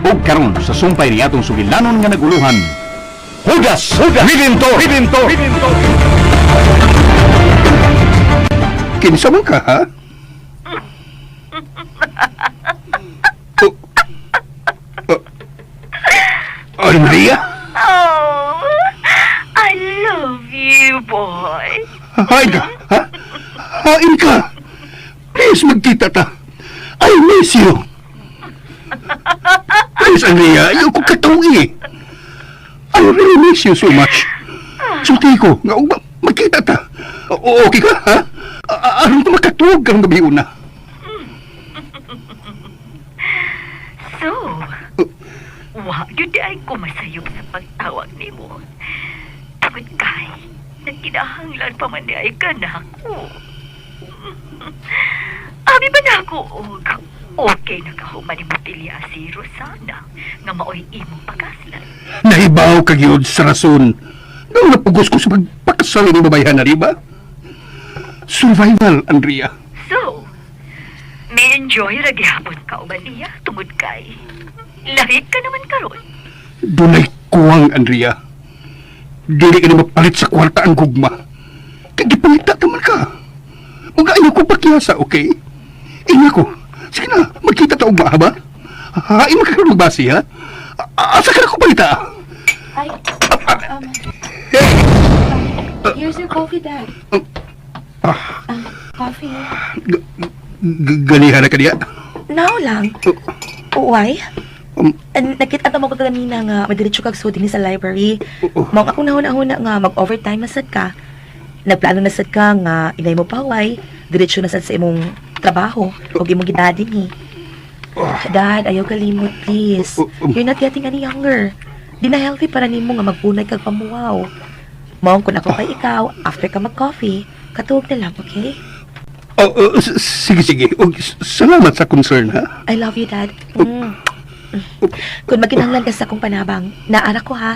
Ug karon sa sumpay ni atong sugilanon nga naguluhan, Judas, Judas Redentor, Redentor, Redentor. Kinsa man ka, ha? Oh. Oh. Andrea? Oh, I love you, boy. Hain ka, ha? Hain ka! Please, magkita ta. I miss you. Please, Andrea, ayaw ko katawi. I really miss you so much. Sulti ko, nga ugma, magkita ta. Okay ka, ha? Aron ta makatuog karong gabi una. So, wa gyud ay ko masayop sa pagtawag nimo. Tungod kay, nagkinahanglan pa man di ay ka nako. Abi ba nako og okay na kahuman ni Mutilya si Rosana nga maoy imong pakaslan. Nahibaw ka gyud sa rason. Nga napugos ko sa pagpakasal ng babayhan na, di ba? Survival, Andrea. So, may enjoy ra gihapon ka uban niya tungod kay lahit ka naman karon. Dunay kuwang, Andrea. Dili ka na mapalit sa kwarta ang gugma. Kaya gipangita naman ka. Ug ayaw ko pakyasa, okay? Inga ko. Sige na, magkita ta ugma, ha ba? Hain man ka karon magbasi, ha? Asa ka na ko palita? Ay, here's your coffee, Dad. Coffee. Ganihan na ka diya. Now lang. Why? Um, Nakita mo ko kanina nga madiretso kag sudin sa library. Oo. Mao akong nahuna-huna nga mag-overtime na sad ka. Nagplano na sad ka nga inay mo paway, diretso na sad sa imong trabaho ug imong gidading eh. Dad, ayaw kalimot, please. Oh. You're not getting any younger. Di na healthy para nimo nga magpunay kag pamuwaw. Mao kung ako kay ikaw, after ka mag-coffee, katuog na lang, okay? Oh, sige, sige. Og, salamat sa concern, ha? I love you, Dad. Kung magkinahanglan ka sa akong panabang, naara ko ha.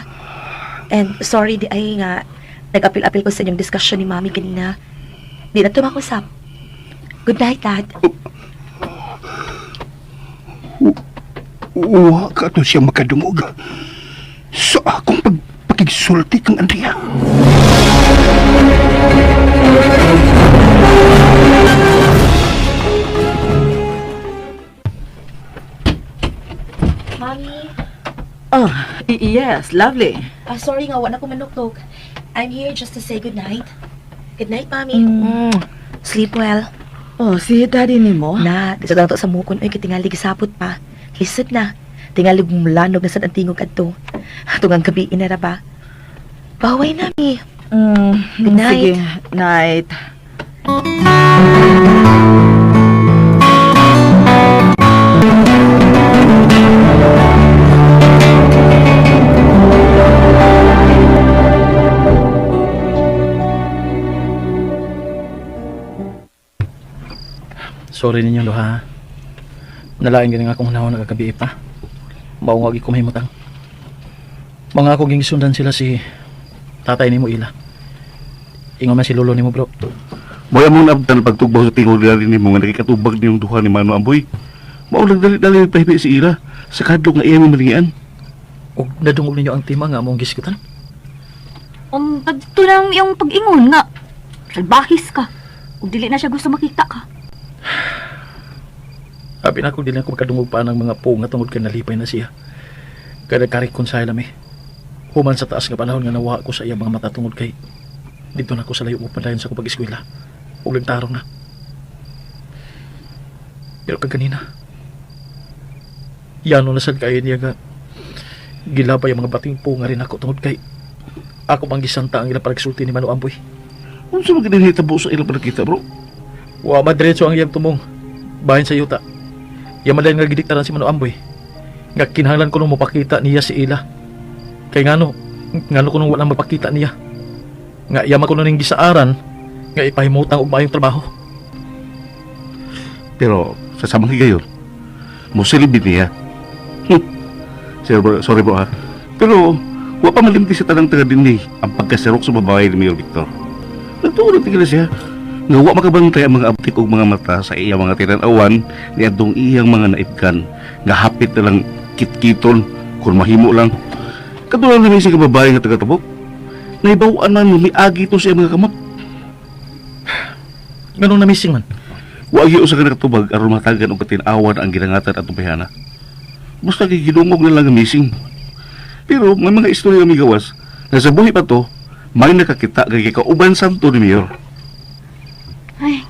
And sorry di ay nga, nag-apil-apil ko sa inyong discussion ni Mami kanina. Di na tumakusap. Good night, Dad. Wa ka to siya makadungog sa akong pagpakigsulti kang Andrea. Mami, Oh, yes, lovely. Ah, sorry nga, wala ko manuktok. I'm here just to say good night. Good night, Mami. Sleep well. Oh, si daddy ni mo? Na, dito lang to sa mukon. Ay, kitingali gisapot pa. Lisod na. Tingali bumlanog na sa tingog adto. Tungang gabi inara ba? Baway na, mi. Good night. Sige, night. Sorry ninyo duha. Nalain gani nga akong hunahon nagkagabi pa. Mao nga ko mahimutang. Mga ako gisundan sila si tatay nimo ila. Ingon man si lolo nimo, bro. Moy among naabtan pagtugbaw sa tingog dali nimo nga nakikatubag niyong duha ni Mano Amboy. Mao lang dali-dali pahibi si Ira sa kadlok nga iya malingian. Ug nadungog ninyo ang tema nga among gisgutan. Kadto lang iyong pag-ingon nga. Salbahis ka. Ug dili na siya gusto makita ka. Abi na ko dili na ko makadungog pa ng mga punga tungod kay nalipay na siya. Kay nagkareconcile mi. Human sa taas nga panahon nga nawa ko sa iya mga mata tungod kay didto na ko sa layo mo padayon sa akong pag-eskwela. Ug nagtarong na. Pero kag kanina, yano na sad kayo niya nga gilabay ang mga bating punga rin ako tungod kay ako pang gisanta ang ilang pagsulti ni Mano Amboy. Unsa man gid hitabo sa ilang panagkita, bro? Wa madretso ang iyang tumong bahin sa yuta. Iya man nga gidiktaran si Mano Amboy. Nga kinahanglan ko nung mapakita niya si Ila. Kay ngano, ngano ko nung walang mapakita niya. Nga iya man ko ning gisaaran nga ipahimutang og maayong trabaho. Pero sa samang higayon, musilbi niya. Sorry bro, sorry bro ha. Pero wa pa malimti sa tanang taga dinhi ang pagkasirok sa babae ni Mayor Victor. Nagtuo na tigil siya. Nga wa makabantay ang mga abtik og mga mata sa iyang mga tinan-awan ni adtong iyang mga naibkan nga hapit na lang Kitkiton, kung mahimo lang. Katulad na may isang babae nga taga-tabok. Naibawan man mo, miagi to siya mga kamot. Nganong na-missing man? Wagi usa ka nakatubag aron matagan og katin-awan ang ginangatan atong bayhana. Basta kay gidungog na lang ang missing. Pero may mga istorya kami gawas na sa buhi pa to, may nakakita kay kauban santo ni Mayor. Ay,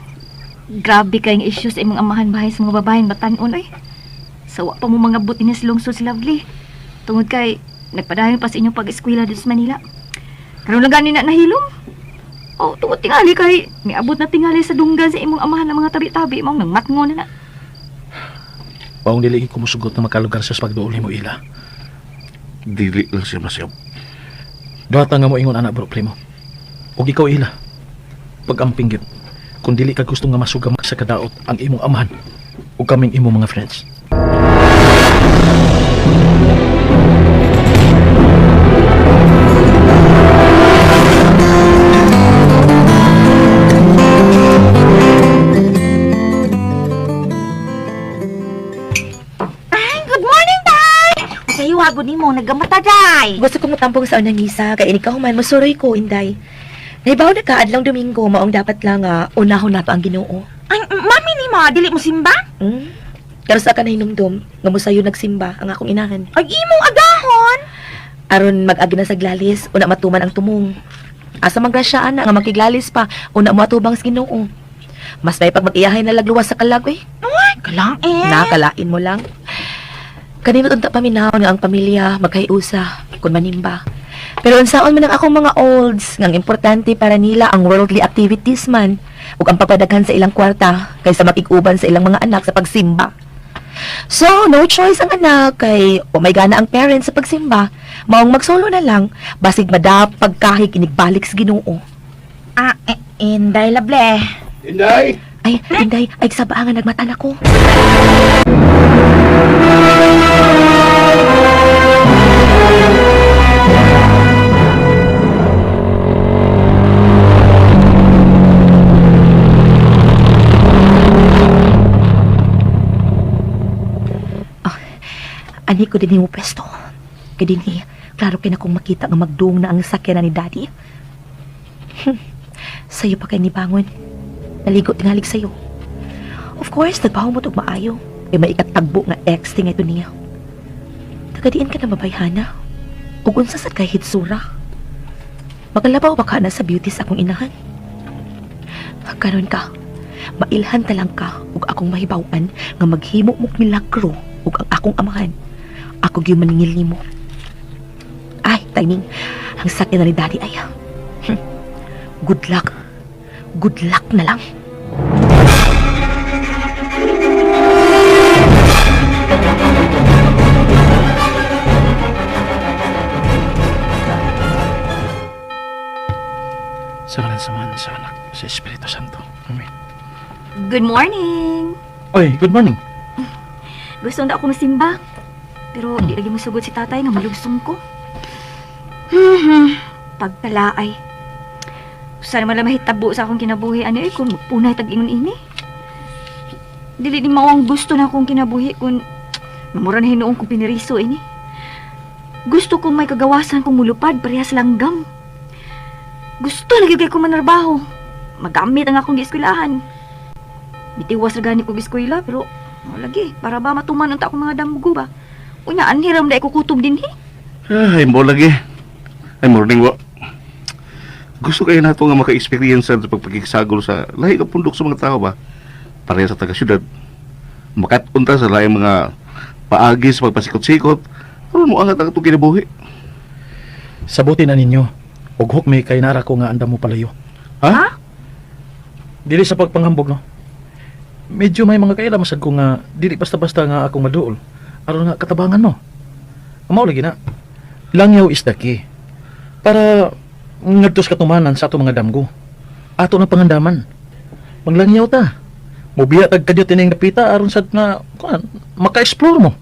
grabe kayong issue sa imong amahan bahay sa mga babaeng batan-on ay. Sawa pa mo mga buti ni lungsod si Lovely. Tungod kay nagpadayon pa sa inyong pag-eskwela dito sa Manila. Karon lang gani na nahilom. Oh, tungod tingali kay miabot na tingali sa dunggan sa imong amahan ng mga tabi-tabi mao nang matngon na na. Paong dili ko musugot na makalugar siya sa pagduol nimo ila. Dili lang siya masyab. Duhata nga mo ingon anak bro primo. Ug ikaw ila. Pag-amping gyud. Kung dili ka gusto nga masugamak sa kadaot ang imong amahan ug kaming imong mga friends. Ay, good morning, Day! Sa'yo, hago ni mo, naggamata, Day! Gusto ko mutampong sa unang isa kay inig ka human masuroy ko inday. Naibaw na ka adlong Domingo maong dapat lang unahon nato ang Ginoo. Ay, mami ni mo, dili mo simba? Mm? Pero sa ka nahinumdum nga mosayo nagsimba ang akong inahan. Ay, imong agahon! Aron mag-agi na sa glalis, una matuman ang tumong. Asa man grasya ana nga makiglalis pa, una mo atubang sa Ginoo. Mas may pag mag-iyahay na lagluwas sa kalag eh. Ay, kalang eh. Nakalain mo lang. Kanino unta paminaw nga ang pamilya magkaiusa kun manimba. Pero unsaon man ang akong mga olds nga ang importante para nila ang worldly activities man ug ang papadaghan sa ilang kwarta kaysa makig-uban sa ilang mga anak sa pagsimba. So, no choice ang anak kay o may gana ang parents sa pagsimba, maong magsolo na lang basig madap pagkahig inigbalik sa Ginoo. Ah, eh, Inday, lable. Inday! Ay, Inday, ay sabaa nga nagmata na ko. Ah, ani ko din mo pwesto. Kay dinhi, klaro kay na kung makita nga magduong na ang sakyanan ni Daddy. Sayo pa kay ni Bangon. Naligo tingalig sayo. Of course, nagpaho mo og maayo. Kay may ikatagbo nga ex tinga ito niya. Tagadiin ka na mabayhana. Ug unsa sad kay hitsura. Magalabaw ba ka na sa beauty sa akong inahan? Karon ka, mailhan ta lang ka ug akong mahibaw-an nga maghimo mo'g milagro ug ang akong amahan. Ako gyud maningil nimo. Ay, timing. Ang sakit na ni Daddy ay. Good luck. Good luck na lang. Sa ngalan sa Amahan, sa Anak, sa Espiritu Santo. Amen. Good morning. Oy, good morning. Gusto na ako masimba. Pero di lagi musugod si tatay nga malugsong ko. Pagkalaay. Usa naman lang mahitabo sa akong kinabuhi ano eh kung magpunay tag ingon ini. Dili ni mao ang gusto na akong kinabuhi kung mamura na hinuon kong piniriso ini. Gusto kong may kagawasan kong mulupad parehas langgam. Gusto lagi kay ko manarbaho. Magamit ang akong gieskwelahan. Bitiwas ra gani kog eskwela pero o, lagi, para ba matuman unta akong mga damgo ba? Unya, anhiram na ikukutob din he. Ay, mo lagi. Ay, morning wa. Gusto kayo nato nga maka-experience sa pagpakigsagol sa lahi nga pundok sa mga tao ba? Pareha sa taga-syudad. Makat-unta sa lahi mga paagi sa pagpasikot-sikot. Aron mo angat ang itong kinabuhi. Sabutin na ninyo. Ug hukmi kay nara ko nga andam mo palayo. Ha? Dili sa pagpanghambog no. Medyo may mga kaila masad ko nga dili basta-basta nga akong maduol. Aron nga katabangan mo. Mao lagi na. Langyaw is the key. Para ngadto sa katumanan sa ato mga damgo. Ato na pangandaman. Maglangyaw ta. Mubiya tag kadyo tining napita aron sad nga kuan maka-explore mo.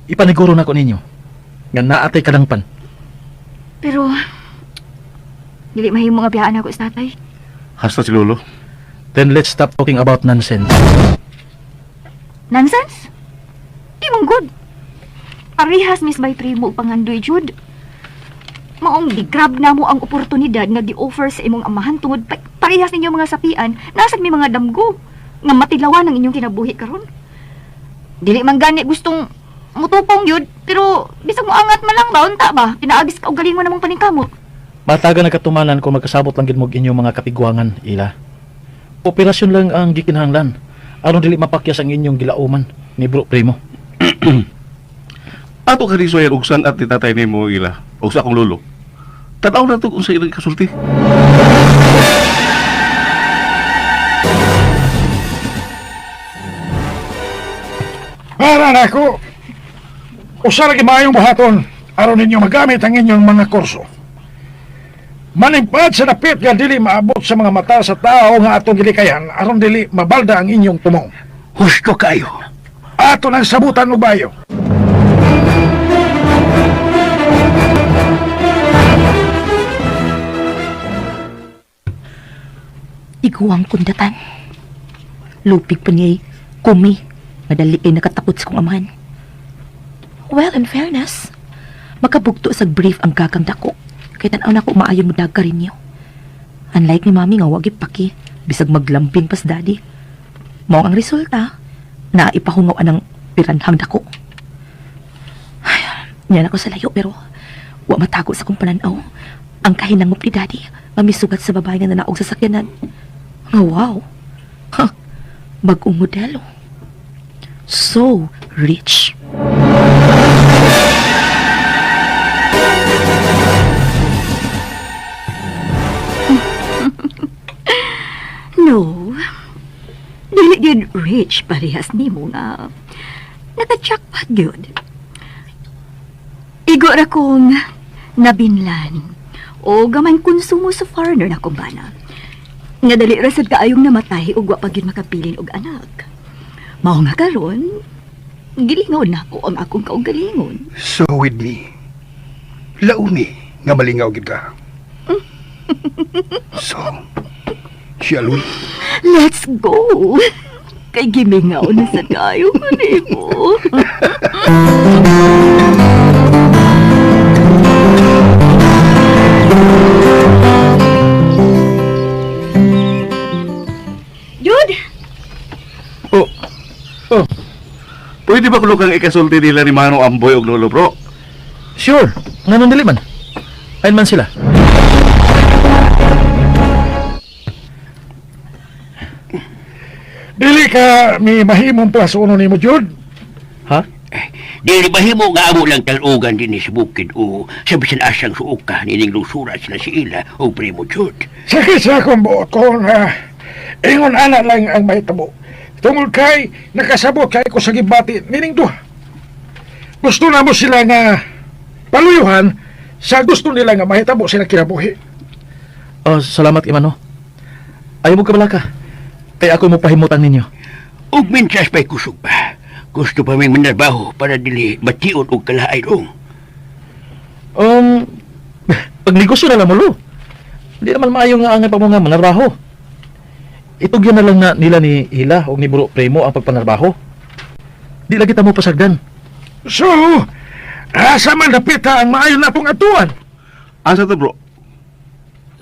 Ipaniguro na ko ninyo nga naatay kadangpan. Pero, dili mahimo nga biyaan ako sa tatay. Hasta si Lolo. Then let's stop talking about nonsense. Nonsense? Di mong good. Parehas Miss Bay Primo og pangandoy jud. Maong gi-grab na mo ang oportunidad nga gi-offer sa imong amahan tungod parehas ninyo mga sapian, nasag mi mga damgo nga matilawan ang inyong kinabuhi karon. Dili man gani gustong mutupong yun, pero bisag mo angat man lang ba, unta ba? Pinaagis ka og galingon namong paningkamot. Mataga nagkatumanan kung magkasabot lang gid mo og inyong mga kapigwangan, Ila. Operasyon lang ang gikinahanglan aron dili mapakyas ang inyong gilauman ni Bro Primo. Ato ka ni Soyan ugsan at ni tatay nimo ila og sa akong lolo. Tanaw na to kung sa ilang kasulti. Para na ako. Usa ra maayong buhaton aron ninyo magamit ang inyong mga kurso. Maningpad sa dapit nga dili maabot sa mga mata sa tao nga atong gilikayan aron dili mabalda ang inyong tumong. Husto kayo. Ato nang sabutan og bayo. Iguang kundatan. Lupig pa niya'y kumi. Madali ay nakatakot sa kong amahan. Well, in fairness, makabugto sa brief ang gagang dako. Kay tanaw na ko maayo mo daga rin niyo. Unlike ni mami nga wagi paki, bisag maglambing pas daddy. Mao ang resulta, naipahungaw anang piranhang dako. Ay, niyan ako sa layo pero wa matago sa kong pananaw. Ang kahinangop ni daddy, mamisugat sa babae nga nanaog sa sakyanan. Nga wow. Ha, bagong modelo. So rich. No. Dili gyud rich parehas nimo nga naka-jackpot gyud. Igo ra kong nabinlan o gamay konsumo sa foreigner na kong bana. Nga dali ra sad kaayong namatay ug wa pa gyud makapilin og anak. Mao nga karon, gilingaw nako ang akong kaugalingon. So with me. Laumi nga malingaw gid ka. So, shall we? Let's go! Kay gimingaw na sa kayo kanimo. Dude! Oh. Oh. Pwede ba kulo kang ikasulti nila ni Manong Amboy og lolo bro? Sure, nganong dili man? Ayun man sila. Dili ka mi mahimong plus uno nimo jud. Ha? Dili bahimo nga amo lang talugan dinhi sa bukid o sa bisan asang suoka nining lusura sila si Ila o Primo Jud. Sakit sa akong buot ko na ingon ana lang ang mahitabo. Tungod kay nakasabot kay ko sa gibati nining duha. Gusto na mo sila nga paluyuhan sa gusto nila nga mahitabo sila kinabuhi. Oh, salamat Imano. Ayaw mo kabalaka. Kay ako mo pahimutan ninyo. Ug mintras pa'y kusog pa. Gusto pa ming manarbaho para dili bation og kalaay dong. Pag negosyo na lang mo, lo. Hindi naman maayo nga angay pa mo nga manarbaho. Itugyan na lang na nila ni Ila o ni Bro Primo ang pagpanarbaho. Di lagi ta mo pasagdan. So, asa man dapita ang maayo na pong atuan? Asa to bro?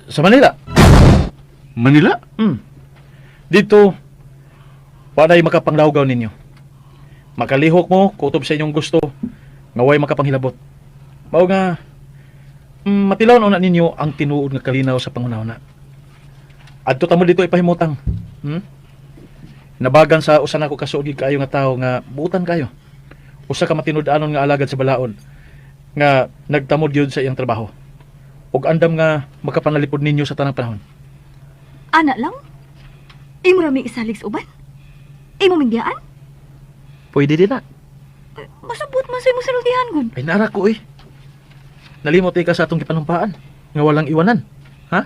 Sa Manila. Manila? Dito, walay makapanglawgaw ninyo. Makalihok mo, kutob sa inyong gusto, nga way makapanghilabot. Mao nga, matilaw na ninyo ang tinuod nga kalinaw sa panghunahuna. Adto ta mo dito ipahimutang. Nabagan sa usa nako kasuod gid kaayo nga tawo nga buutan kayo. Usa ka matinud-anon nga alagad sa balaod nga nagtamod gyud sa iyang trabaho. Ug andam nga makapanalipod ninyo sa tanang panahon. Ana lang? Imo ra may isalig sa uban? Imo mingyaan? Pwede din na. Masabot man sa imo sinultihan gud. Ay nara ko eh. Nalimot eh ka sa atong gipanumpaan nga walang iwanan. Ha?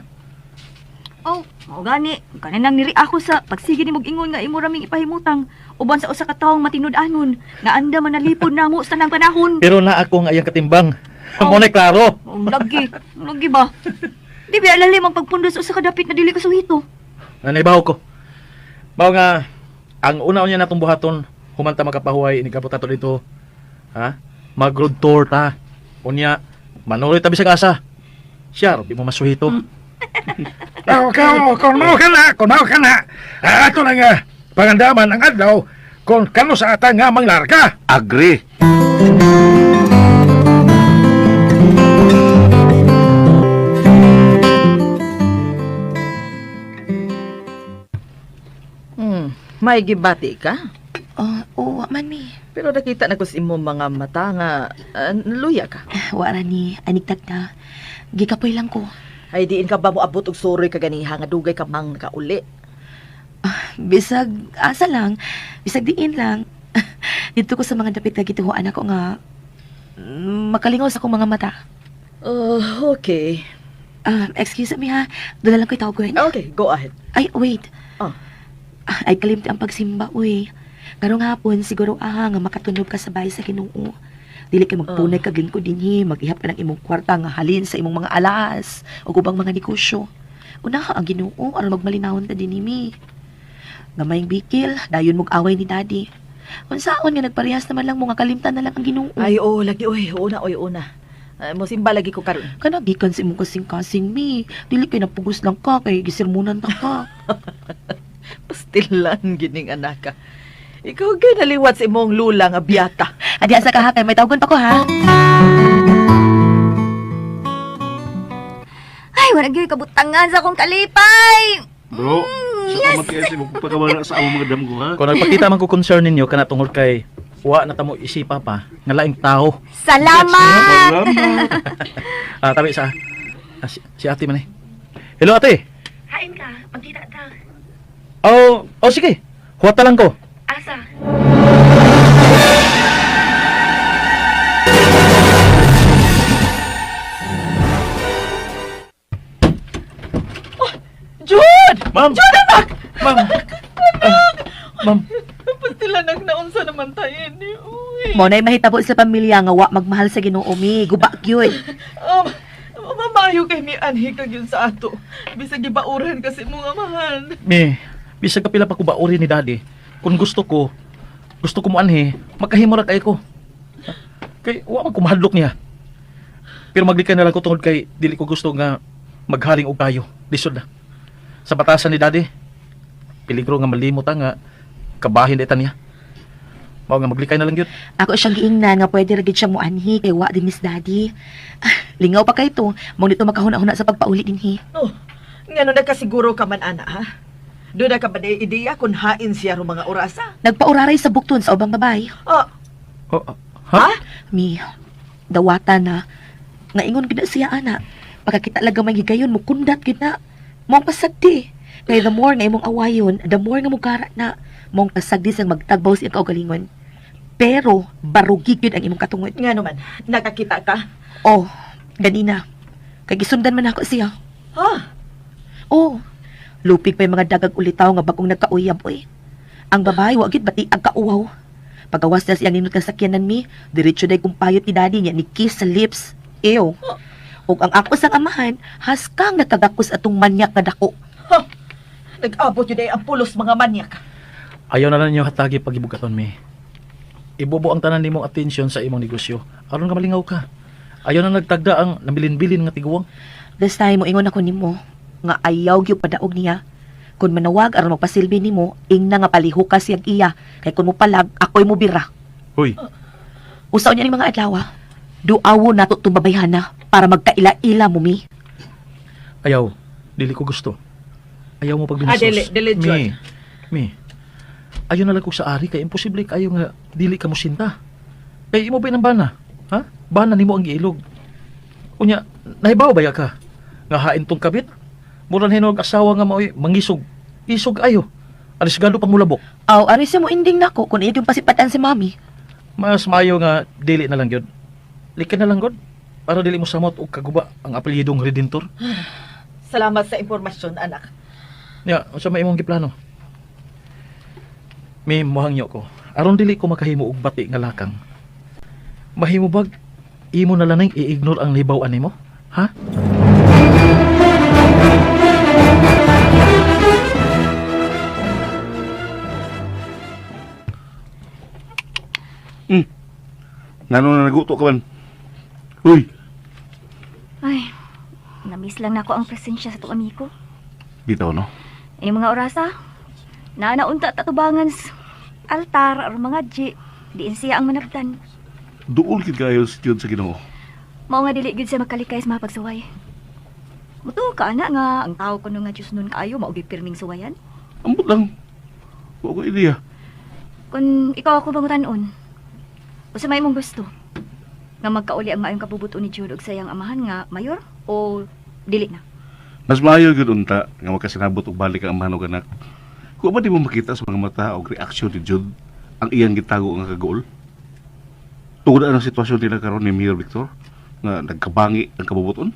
Oh, mao gani. Kaninang niri ako sa pagsige nimo og ingon nga imo raming ipahimutang uban sa usa ka tawong matinud-anon nga anda manalipod namo sa tanang panahon. Pero na ako nga iyang katimbang. Oh. Mo na klaro. Oh, lagi, lagi ba? Di ba lalim ang pagpundo sa usa ka dapit na dili ka suhito? Nanaybaw ko. Mao nga ang una unya natong buhaton humanta makapahuway inigabot ato dito. Ha? Mag-road tour ta. Unya, manuloy ta bisag asa. Siyar, di mo masuhito. Oh, kung mao ka na, kung mao ka na. Ato na nga, pangandaman ang adlaw kung kano sa ata nga manglarga. Agree. May gibati ka? Oh, oo, wa man mi. Pero nakita na ko sa imong mga mata nga naluya ka. Wa ra ni anigtag na. Gikapoy lang ko. Ay diin ka ba mo abot og suroy kaganiha nga dugay ka mang nakauli. Bisag asa lang, bisag diin lang. Dito ko sa mga dapit nga gituhuan ako nga makalingaw sa akong mga mata. Oh, okay. Excuse me ha, doon na lang ko itawagon. Okay, go ahead. Ay, wait. Oh. Ay, kalimti ang pagsimba, uy. Karong hapon, siguro aha, nga makatunob ka sa bahay sa Ginoo. Dili kay magpunay ka ko dinhi, mag-ihap ka ng imong kwarta nga halin sa imong mga alas o ubang mga negosyo. Unaha ang Ginoo aron magmalinawon ta dinhi mi. Gamayng bikil, dayon mog away ni Daddy. Unsaon nga nagparehas naman lang mo nga kalimtan na lang ang Ginoo. Ay, oo, lagi, oy, una, oy, una. Ay, mo simba lagi ko karon. Kana gikan sa imong kasing-kasing mi. Dili kay napugos lang ka kay gisermonan ta ka. Pastilan gining anak ka. Ikaw gay naliwat sa imong lula nga biyata. Adi asa ka ha kay may tawagon pa ko ha. Ay, wala gyud kabutangan sa akong kalipay. Bro, sa yes. Sa pagkawala sa among mga damgo ha. Kung nagpakita man ko concern ninyo kana tungod kay wa na tamo isipa pa nga laing tao. Salamat. Salamat. Tabi sa si ate man eh. Hello ate. Hain ka, magkita ta. Oh, oh sige. Huwata lang ko. Asa? Jude! Ma'am. Jude anak! Ma'am. Ma'am. Pastilan anak naunsa naman tayo ni. Uy. Mo na'y mahitabo sa pamilya nga wa magmahal sa Ginoo mi, guba gyud. Mamayo kay mi anhi kag yun sa ato. Bisag gibauran kasi mo nga amahan. Mi, bisag kapila pa ko bauri ni daddy. Kung gusto ko mo anhi, makahimo ra kay ko. Kay wa man ko mahadlok niya. Pero maglikay na lang ko tungod kay dili ko gusto nga magharing og kayo. Lisod na. Sa batasan ni daddy, peligro nga malimot nga kabahin daytan niya. Mao nga maglikay na lang gyud. Ako siyang giingnan nga pwede ra gid siyang muanhi kay wa din Miss Daddy. Lingaw pa kay to, mo nito makahuna-huna sa pagpauli dinhi. Oh, ngano nakasiguro ka man ana ha? Doon na ka ba na ideya kung hain siya ro mga orasa? Nagpauraray sa bukton sa ubang babay. Oh, Oh, ha? Mi, dawata na. Nga ingon gid na siya ana. Pagkakita lang gamay higayon mo kundat gid na. Mong pasagdi. Kay the more nga imong awayon, the more nga mugara na. Mong pasagdi sang magtagbaw sa iyang kaugalingon. Pero barugi gyud ang imong katungod. ngano man, nakakita ka? Oh, ganina. Kay gisundan man ako siya. Ha? Oh, lupig pa yung mga dagag ulitaw nga bagong nagkauyab oy. Ang babae wa gyud bati ang kauwaw. Pagawas na siyang ninot nga sakyanan mi, diretso day kumpayot ni daddy niya ni kiss sa lips. Ew. Ug ang ako sang amahan, haskang nagkagakos atong manyak nga dako. Nag-abot yun ay ang pulos mga manyak. Ayaw na lang ninyo hatagi pagibugaton mi. Ibubo ang tanan nimong atensyon sa imong negosyo. Aron nga malingaw ka. Ayaw na nagtagda ang nabilin-bilin nga tiguang. This time moingon ako nimo nga ayaw gyud padaog niya. Kung manawag aron magpasilbi nimo, ingna nga palihukas siyang iya kay kun mopalag ako'y mobira. Hoy, Usaw niya ning mga adlaw. Ah. Duawo nato itong babayhana para magkaila-ila mo mi. ayaw. Dili ko gusto. Ayaw mo pagbinasos. Ah, dili, dili, John. Mi, mi. Ayaw na lang ko sa ari kay imposible kayo nga dili ka mo sinta. Kay imo ba ng bana? Ha? Bana nimo ang giilog. Unya, nahibaw ba ya ka? Nga hain tong kabit? Mura na hinog asawa nga maoy mangisog. Isog ayo. Arisgado pang mulabok. Aw, ari siya mo ending nako kung iya yung pasipatan si mami. Mas maayo nga dili na lang gyud. Likan na lang gud para dili mo samot og kaguba ang apelyidong Redentor. Salamat sa impormasyon, anak. Ya, unsa may imong giplano? Mi mohangyo ko. Aron dili ko makahimo og bati nga lakang. Mahimo bag imo na lang ning i-ignore ang hibaw-an nimo? Ha? Ngano na naguto ka man? Uy, Ay, namiss lang nako ang presensya sa itong amigo. bitaw no. Ini mga orasa, naanaunta tatubangan sa altar or mga G, diin siya ang manabtan. Duol gid kayo si Jude sa Ginoo. Mao nga dili gyud siya makalikay sa mga pagsuway. Mutuo ka ana nga ang tao kuno nga Diyos nun kaayo mao gyud pirming suwayan. Ambot lang. Wa ko ideya. Kung ikaw ako pangutanon, usa may imong gusto nga magkauli ang maayong kabubuto ni Jude og sayang amahan nga mayor o dili na. Mas maayo gyud unta nga makasinabot og balik ang amahan og anak. Kung ba di mo makita sa mga mata og reaksyon ni Jude ang iyang gitago nga kagool? Tungod ang sitwasyon nila karon ni Mayor Victor nga nagkabangi ang kabubuton.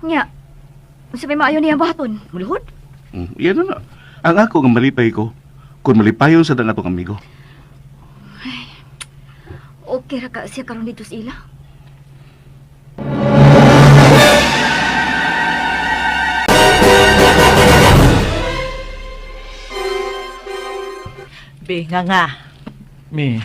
Nya, unsa may maayo niya buhaton? Muluhod? Iyan na na. Ang ako nga malipay ko kung malipayon sa dang atong amigo. Okay ra ka siya karon dito sa ila. Be, nga nga. Mi,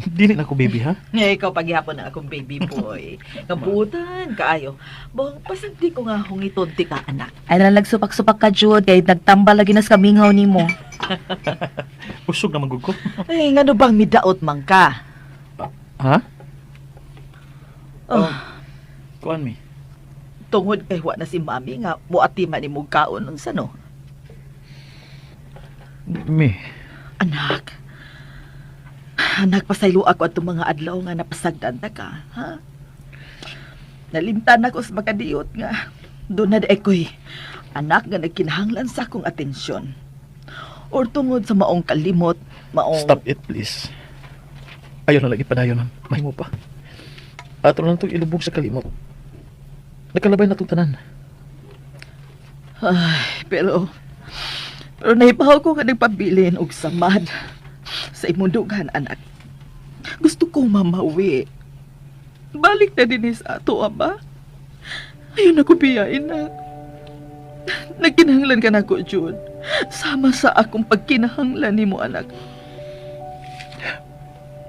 dili na ko baby ha? Nga ikaw paghihapon ang akong baby boy. Kabutan kaayo. Bong, pasagdi ko nga hungiton ti ka, anak. Ay na lang nagsupak-supak ka, Jude, kay nagtambal lagi na sa kaminghaw nimo. Usog na magug ko. Ay, ngano bang midaot man ka? Ha? Oh, Kuan mi. tungod kay wa na si mami nga muati man imong kaon unsa no? Mi, Anak. Anak, pasaylo ako atong mga adlaw nga napasagdan ta ka, ha? Nalimtan ako sa makadiyot nga. Doon na ko'y anak nga nagkinahanglan sa akong atensyon. Or tungod sa maong kalimot, maong... stop it please. Ayaw na lagi padayon nun. Mahimo pa. Ato lang itong ilubog sa kalimot. Nakalabay na itong tanan. Ay, pero... Pero nahibaw ko nga nagpabilin og samad sa imong dughan, anak. Gusto kong mamawi. Balik na din sa ato, ama. Ayun ako biyain na. Nagkinahanglan ka na ko, Jude. Sama sa akong pagkinahanglan nimo, anak.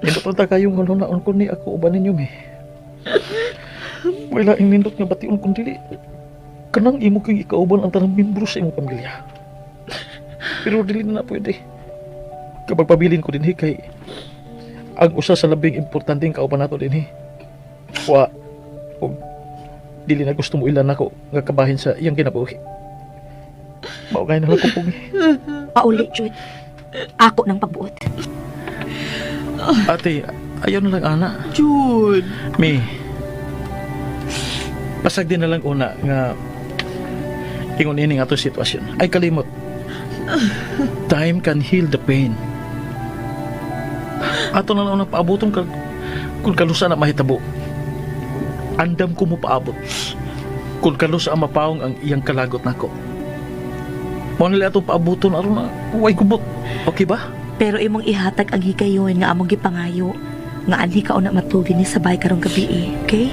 Nindot na kayong naon ko ni ako uban ninyo mi. Wala ing nindot nga bation kung dili. Kanang imo king ikauban ang tanang membro sa imong pamilya. Pero dili na na pwede. Kapag pabilin ko dinhi kay ang usa sa labing importanteng kauban nato dinhi. Wa og dili na gusto mo ilan nako nga kabahin sa iyang kinabuhi. Mao kay na lang ko pugi. Pauli, Jude. Ako ng pagbuot. Ate, ayaw na lang ana. Jude! Mi, pasag din na lang una nga ingon ini nga ato sitwasyon. Ay kalimot. Time can heal the pain. Ato na lang unang paaboton ka, kung kalusa na mahitabo. Andam ko mo paabot. Kung kalusa ang mapaong ang iyang kalagot nako. Mao nila atong paaboton aron na way gubot. Okay ba? Pero imong ihatag ang higayon nga among gipangayo. Nga anhi ka una matulog ni sabay karong gabi eh, okay?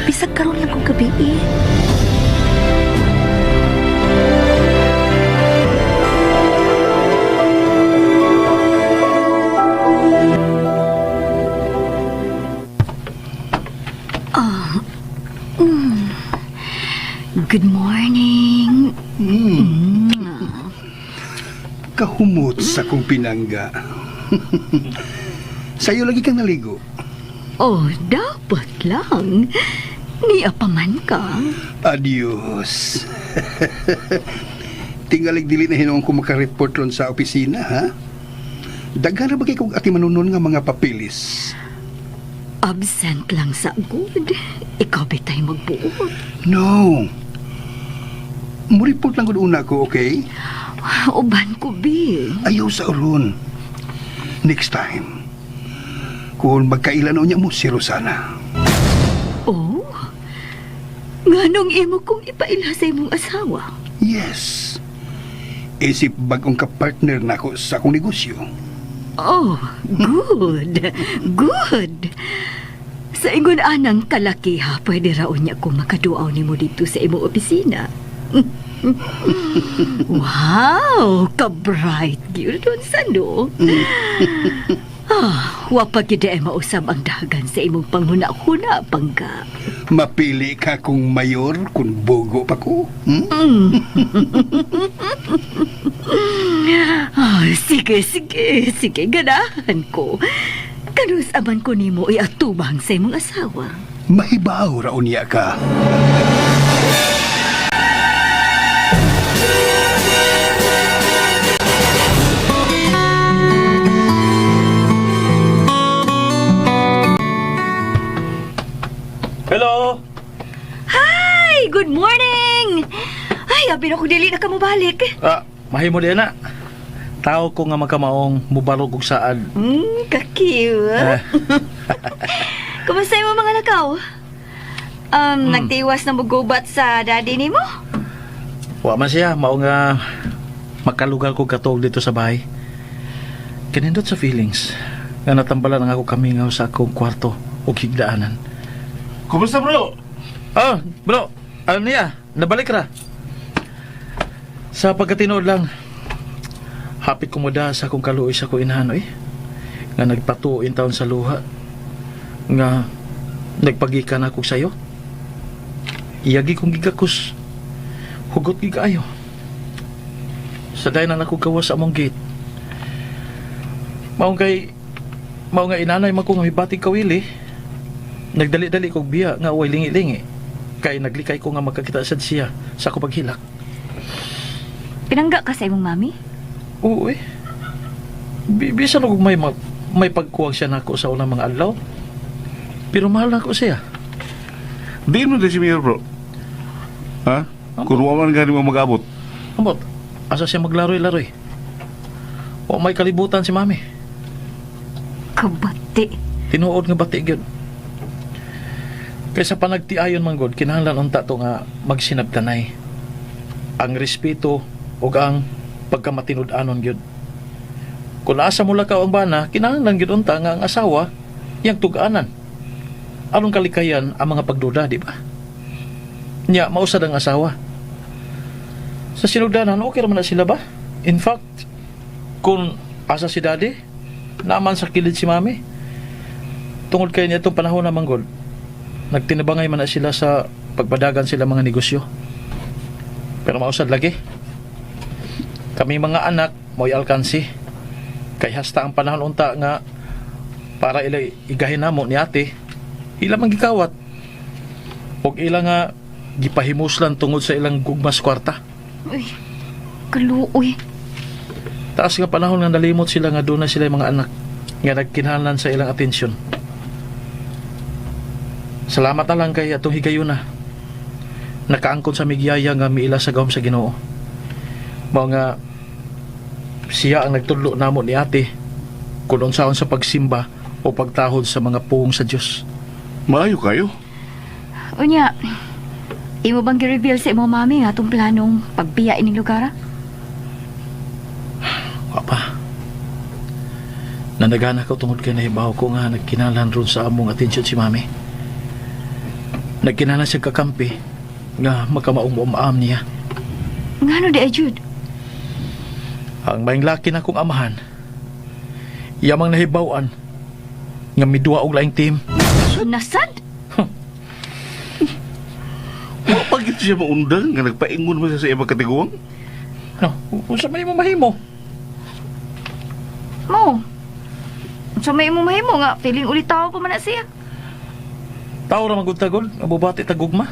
Bisag karon lang kong gabi eh. Good morning. Kahumot sa kong pinangga. Sa'yo lagi kang naligo. Oh, dapat lang. Niya pa man ka. Adios. Tingalig dili na hinuon ko makareport ron sa opisina, ha? Daghan ra ba kay kog ati manunon nga mga papilis? Absent lang sa good. Ikaw bitay magbuot. No. Mo-report lang gud una ko, okay? Uban ko, Bill. Ayaw sa uron. Next time. Kung magkailan niya mo si Rosana. Oh? Nganong imo kong ipaila sa imong asawa? Yes. Isip bagong kapartner nako sa akong negosyo. Oh, good. Good. Sa ingon anang kalakiha, pwede raon niya kung makaduaw nimo dito sa imong opisina. Wow, ka-bright gyud doon sa no. Ah, wa pa gyud ay mausab ang dagan sa imong panghuna-huna, pangga. Mapili ka kung mayor, kung bogo pa ko. Hmm? Ah, sige, sige, sige, ganahan ko. Kanus aman ko nimo iatubang sa imong asawa. Mahibaw ra unya ka. Hello! Hi! Good morning! Ay, abi na ko dili na ka mobalik. Ah, mahimo din na. Tao ko nga magkamaong mubarog og saad. Ka-cute. Eh. Kumusta yung mga lakaw? Nagtiwas na mugubat sa daddy nimo? Wa man siya, mao nga makalugal ko katog dito sa bahay. Kinindot sa feelings nga natambalan ang ako kamingaw sa akong kwarto o higdaanan. Kumusta bro? Oh, bro, ano niya? Nabalik ra. Sa pagkatinood lang, hapit kumuda sa akong kaluoy sa akong inahan, eh. Nga nagpatuo in taon sa luha. Nga nagpagikan ako sayo. Iyagi kong gigakos. Hugot gigaayo. Sa dayon na ako gawas sa among gate. Mao kay mao nga inanay man ko nga mibatig kawili. Nagdali-dali kog biya nga way lingi-lingi. Kay naglikay ko nga magkakita sad siya sa ako paghilak. Pinangga ka sa imong mami? Oo eh. Bisan og may pagkuwang siya nako sa unang mga adlaw. Pero mahal nako siya. Di mo din si Mayor bro. Ha? Kung wa man gani mo mag-abot. Ambot, asa siya maglaroy-laroy. Wa may kalibutan si mami. Kabati. Tinuod nga bati gyud. Kaysa panagtiayon man gud, kinahanglan unta to nga magsinabtanay. Ang respeto ug ang pagkamatinud-anon gyud. Kung asa mo lakaw ang bana, kinahanglan gyud unta nga ang asawa iyang tug-anan. Aron kalikayan ang mga pagduda, di ba? Nya, mausad ang asawa. Sa sinugdanan, okay raman na sila ba? In fact, kung asa si daddy, naaman sa kilid si mami. Tungod kay niya itong panahon na manggol, nagtinabangay man na sila sa pagpadagan sila mga negosyo. Pero mausad lagi. Kami mga anak, mo'y alkansi. Kay hasta ang panahon unta nga para ila igahin namo ni ate, ila man gikawat. Og ila nga gipahimuslan tungod sa ilang gugmas kwarta. Uy, kaluoy. Taas nga panahon nga nalimot sila nga doon na sila yung mga anak nga nagkinahanglan sa ilang atensyon. Salamat na lang kay atong higayuna. Nakaangkon sa migyaya nga miila sa gawom sa Ginoo. Mao nga siya ang nagtudlo namo ni ate kung unsaon sa pagsimba o pagtahod sa mga puong sa Dios. Maayo kayo. Unya, imo bang gi-reveal sa imong mami nga atong planong pagbiya ining lugar? Ah? Wa pa. Nanagana ko tungod kay nahibaw ko nga nagkinalan ron sa among atensyon si mami. Nagkinahanglan siya kakampi nga makamaong-umaam niya. Ngano di ay Jude? Ang maing laki na kong amahan, yamang nahibawan nga miduha og laing team. Nasad? Wa pa gid siya maundang nga nagpaingon man siya sa iyang katiguang. No, unsa man imo mahimo? Mo. Unsa may imo mahimo nga feeling ulit tao pa man na siya. Tao ra magud tagol, nga bubati tagugma.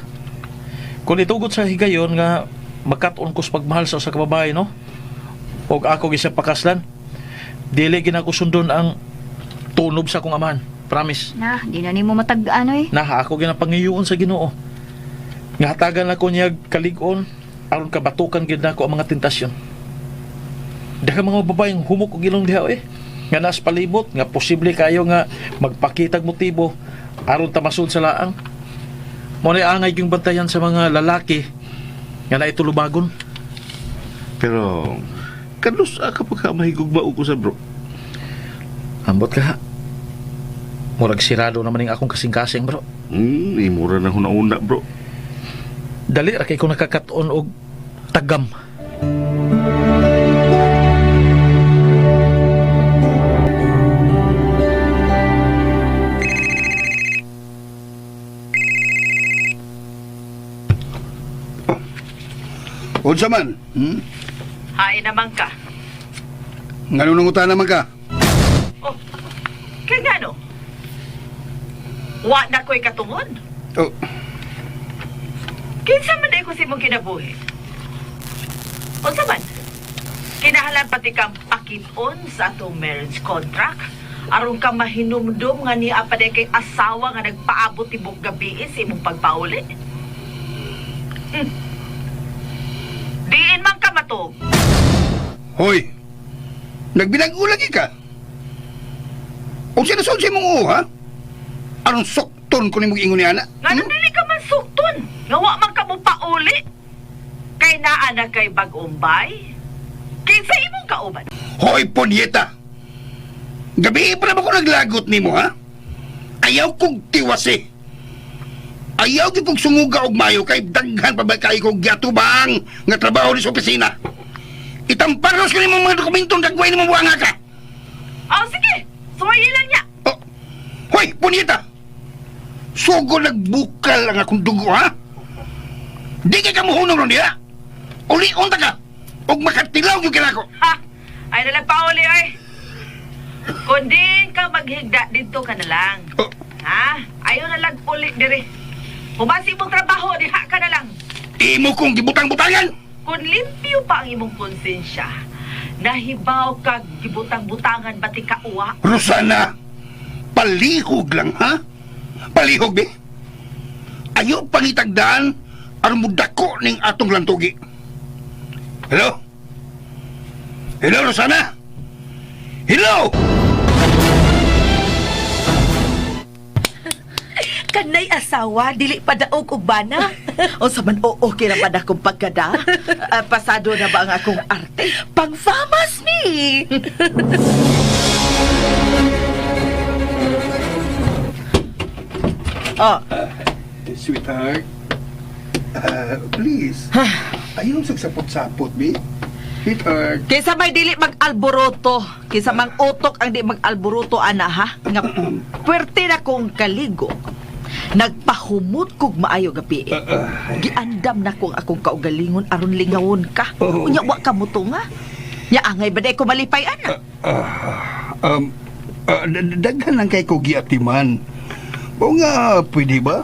Kung itugot sa higayon nga makat-on ko sa pagmahal sa usa ka babae, no? Og ako gisa pakaslan. Dili gina ko sundon ang tunob sa akong amahan. Promise. Na, di na nimo matag-ano eh. Nah, ako ginapangiyuon sa Ginoo. Nga hatagan ako niya kalig-on aron kabatukan gyud nako ang mga tentasyon. Daghang mga babaeng humok og ilong diha eh. Nga nas palibot, nga posible kayo nga magpakitag motibo aron tamason sa laang. Mo na angay yung bantayan sa mga lalaki nga naitulubagon. Pero kanus ka pagka mahigugma ko sa bro. Ambot ka ha. Murag sirado naman ning akong kasing-kasing, bro. Imura na huna-una bro. Dali ra kay ko nakakaton og tagam. Unsa man? Hmm? Hain naman ka. Ngano nangutan naman ka? Oh, kay ngano? Wa na ko'y katungod. Oh, Kinsa man day ko sa imong kinabuhi? Unsa man? Kinahalan pati kang pakiton sa atong marriage contract aron ka mahinumdum nga niya pa day kay asawa nga nagpaabot tibok gabi sa imong pagpauli. Diin man ka matog. Hoy! Nagbilag-ulag ka. Unsa na sa imong oo, ha? Aron sukton ko nimong ingon ni ana? Nga hmm? Dili ka man sukton. Nga wa man ka mo pauli. Kay naa na kay bag-umbay. Kinsa imong kauban? Hoy, punyeta! Gabi pa naman ko naglagot nimo, ha? Ayaw kong tiwasi. Ayaw gyud kong sunguga og mayo kay daghan pa ba kay kog giatubang nga trabaho ni sa opisina. Itamparos ko nimo mga dokumentong dagway nimo buwanga ka. Oh, sige. Suwayi lang niya. Oh. Hoy, punyeta! Sugo nagbukal ang akong dugo, ha? Di kay kamuhunong ron diha. Uli-unta ka. Og makatilaw gyud kinako. Ha? Ay nalang pauli ay. Kundi ka maghigda dito ka na lang. Oh. Ha? Ayaw na lang uli diri. Humasi imong trabaho, diha ka na lang. Imo kong gibutang-butangan. Kung limpyo pa ang imong konsensya, nahibaw kag gibutang-butangan bati ka uwa. Rosana, palihog lang, ha? Palihog, be. Ayaw pangitagdaan aron mudako ning atong lantugi. Hello? Hello, Rosana? Hello? Kanay asawa, dili pa daog og bana. Unsa man oo, okay na pa na akong pagkada? Ah, pasado na ba ang akong arte? Pang-famas mi. Oh, Sweetheart, please. Ayaw sagsapot-sapot, be. Sweetheart. Kaysa may dili mag-alboroto, kaysa mang utok ang di mag-alboroto ana ha. Nga puwerte na kong kaligo. Nagpahumot kog maayo gabi. Giandam na ko ang akong kaugalingon aron lingawon ka. Oh. Unya wa ka mutunga. Nya angay ba ko malipay ana? Daghan lang kay ko giatiman. O nga, pwede ba?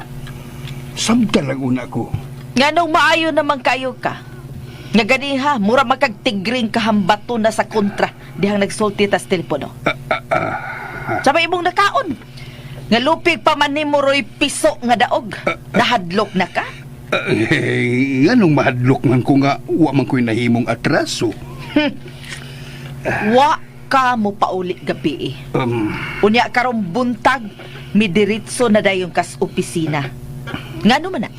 Samta lang una ko. Nganong maayo naman kayo ka. Nga ganiha, mura makagtigring kahambato na sa kontra dihang nagsulti tas telepono. Sabay imong nakaon. Nga lupig pa man nimo roy piso nga daog. Nahadlok na ka? Eh, nganong mahadlok man ko nga wa man ko'y nahimong atraso. Wa ka mo pauli gabi eh. Unya karong buntag, midiritso na dayon kas opisina. Ngano man na?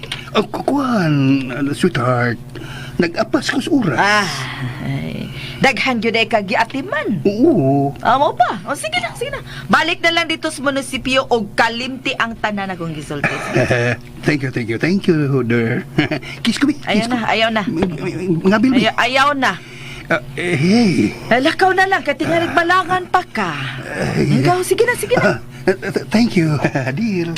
Kuan, sweetheart, nag-apas ko sa oras. Ah, ay, daghan gyud ay kagiatiman. Oo. Amo pa. O sige na, sige na. Balik na lang dito sa munisipyo og kalimti ang tanan akong gisulti. Thank you, thank you, thank you, der. Kiss ko, bi. Ayaw Kiss na, ko. ayaw na. Ngabil, bi. Ayaw, ayaw na. Eh, hey. Lakaw na lang, kay tingalig balangan pa ka. Ikaw, sige na, sige na. Thank you. Deal.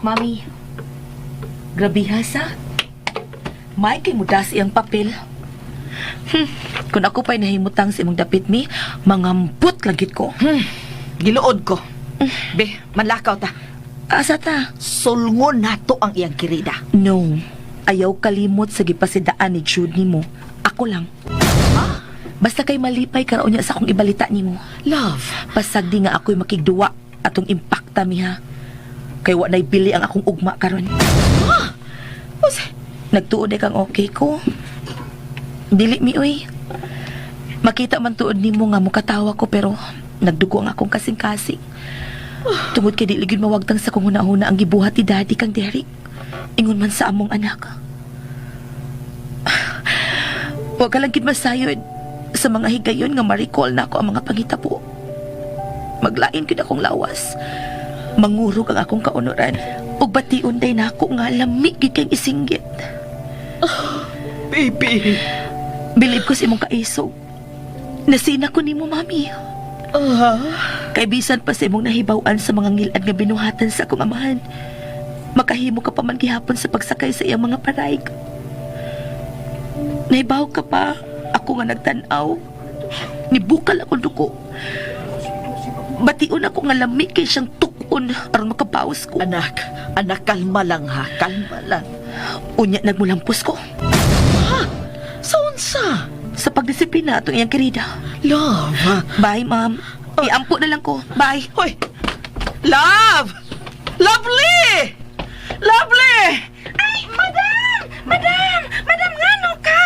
Mami, grabiha sa. May kay mudas iyang papel. Kung ako pa'y nahimutang sa imong dapit mi, mangambot lagit ko. Giluod ko. Be, manlakaw ta. Asa ta? Sulngon nato ang iyang kirida. No. Ayaw kalimot sa gipasidaan ni Jude nimo. Ako lang. Basta kay malipay karaon niya sa akong ibalita nimo. Love. Pasag di nga ako'y makigduwa atong impakta mi ha. Kay wa na'y bili ang akong ugma karon. Use, Nagtuod ay kang okay ko. Dili mi uy. Makita man tuod nimo nga mukatawa ko pero nagdugo ang akong kasing-kasing. Tungod kay dili gyud mawagtang sa kong hunahuna ang gibuhat ni Daddy kang Derek. Ingon man sa among anak. Wa ka lang gid masayod sa mga higayon nga ma-recall na ako ang mga pangitabo. Maglain gyud akong lawas. Mangurog ang akong kaunuran. Ug bation day nako nga lami gyud kay isinggit. Baby. Bilib ko sa imong kaisog. Nasina ko nimo, Mami. Kay bisan pa sa imong nahibaw-an sa mga ngilad nga binuhatan sa akong amahan. Makahimo ka pa man gihapon sa pagsakay sa iyang mga parayg. Nahibaw ka pa, ako nga nagtan-aw. Nibukal ako duko. Bation ako nga lami kay siyang tukon aron makabawas ko. Anak, anak, kalma lang ha, kalma lang. Unya nagmulampos ko Sa unsa? sa pagdisiplina atong iyang kerida. Love. Bye, ma'am. Iampo na lang ko. Bye. Hoy! Love! Lovely! Lovely! Ay, madam! Madam! Madam, ngano ka?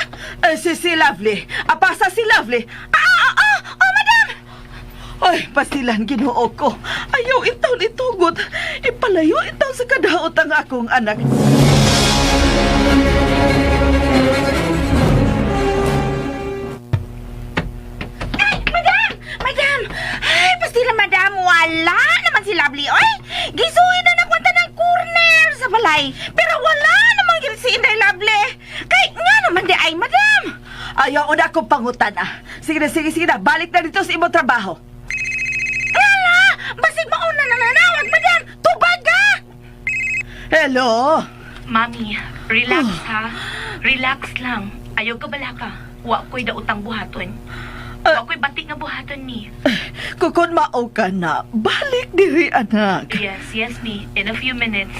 Eh, si Lovely. Apasa si Lovely. Ah, madam! Ay, pasilan ginoo ko. Ayaw intawn itugot. Ipalayo intawn sa kadaot ang akong anak. Ay, madam! Madam! Ay, pastila, madam. Wala naman si Lovely, oy! Gisuhin na nakwanta ng corner sa balay. Pero wala naman gid si Inday Lovely. Kay, nga naman di ay, madam! Ayaw una akong pangutan ah. Sige na, sige, sige na. Balik na dito sa imong trabaho. Wala! Basig mauna na nanawag, madam! Tubag ka! Hello? Mami, relax ha. Relax lang. Ayaw ka bala ka. Wa ko'y dautang buhaton. Wa ko'y batik nga buhaton ni. Kukun mao ka na, balik diri anak. Yes, yes mi. In a few minutes.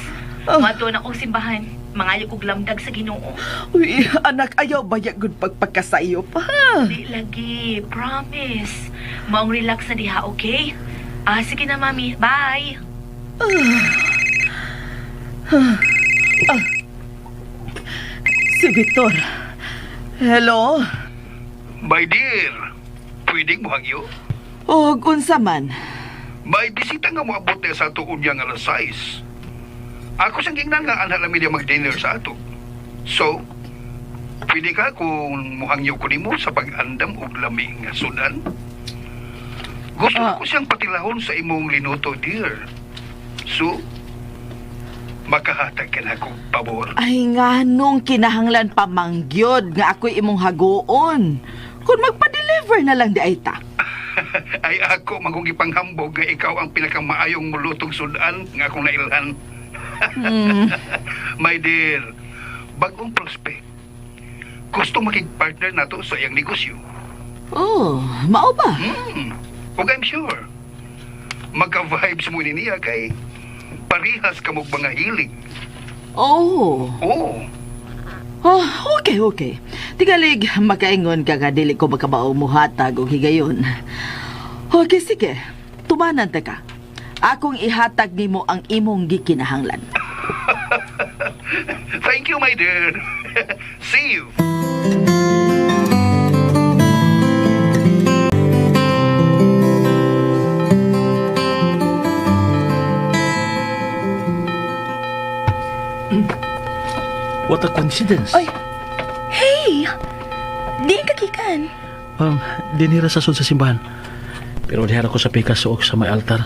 Oh. Mato na kong simbahan. Mangayo kog lamdag sa Ginoo. Uy, anak, ayaw ba gud pagpagkasayo pa? Di lagi. Promise. Maong relax na diha, okay? Ah, sige na, Mami. Bye! Si Victor. Hello? My dear, pwedeng muhangyo? Og unsa man? May bisita nga moabot na sa ato unya nga alas 6. Ako sang gingnan nga anha lang niya mag-dinner sa ato. So, pwede ka kung muhangyo ko nimo sa pag-andam og lami nga sudan? Gusto ko siyang patilahon sa imong linuto, dear. So, makahatag ka na kong pabor. Ay nga nung kinahanglan pa mangyod nga ako'y imong hagoon. Kung magpa-deliver na lang di ay ta. Ay ako magong gipanghambog nga ikaw ang pinakamaayong mulutong sudan nga akong nailhan. My dear, bagong prospect. Gusto makig-partner nato sa iyang negosyo. Oh, mao ba? Ug I'm sure, magka-vibes mo ni niya kay parihas ka mong mga hilig. Oh. Oo. Oh, okay, okay. Tigalig, makaingon ka nga dili ko makabao muhatag og higayon. Okay, sige. Tumanan ta ka. Akong ihatag nimo ang imong gikinahanglan. Thank you, my dear. See you. What a coincidence. Ay! Hey! Di ka gikan. Dinira sa sud sa simbahan. Pero dihara ko sa pikas suok sa may altar.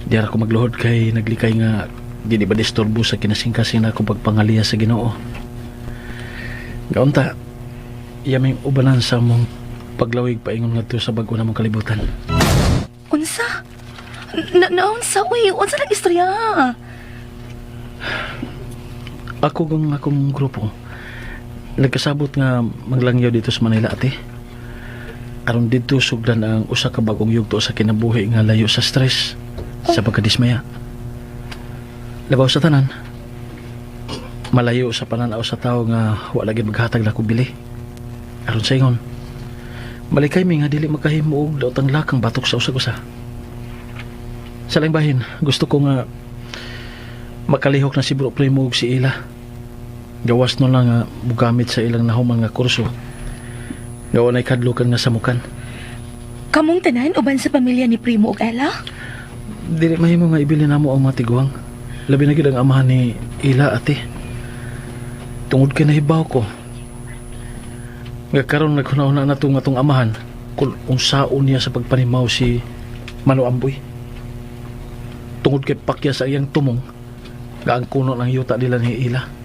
Dihara ko magluhod kay naglikay nga dili ba disturbo sa kinasingkasing na akong pagpangaliya sa Ginoo. Gaunta, yaming ubanan sa mong paglawig paingon ngadto sa bag-o namong kalibutan. Unsa? Na, naunsa, uy. Unsa nang istorya? Ako kung akong grupo nagkasabot nga maglangyaw dito sa Manila ate. Aron didto sugdan ang usa ka bagong yugto sa kinabuhi nga layo sa stress, sa pagkadismaya. Labaw sa tanan. Malayo sa pananaw sa tawo nga wala gid maghatag na bili. Aron sa ingon. Malikay mi nga dili makahimo og daotang lakang batok sa usag-usa. Sa laing bahin, gusto ko nga makalihok na si Bro Primo ug si Ila. Gawas no lang nga mugamit sa ilang nahuman nga kurso. Gawa na'y kadlukan nga samukan. Kamong tanan uban sa pamilya ni Primo ug Ella? Dili mahimo nga ibili namo ang mga tiguang. Labi na gid ang amahan ni Ila ate. Tungod kay nahibaw ko. Nga karon naghuna-huna na tong atong amahan kung unsaon niya sa pagpanimaw si Mano Amboy. Tungod kay pakya sa iyang tumong nga ang kuno ng yuta nila ni Ila.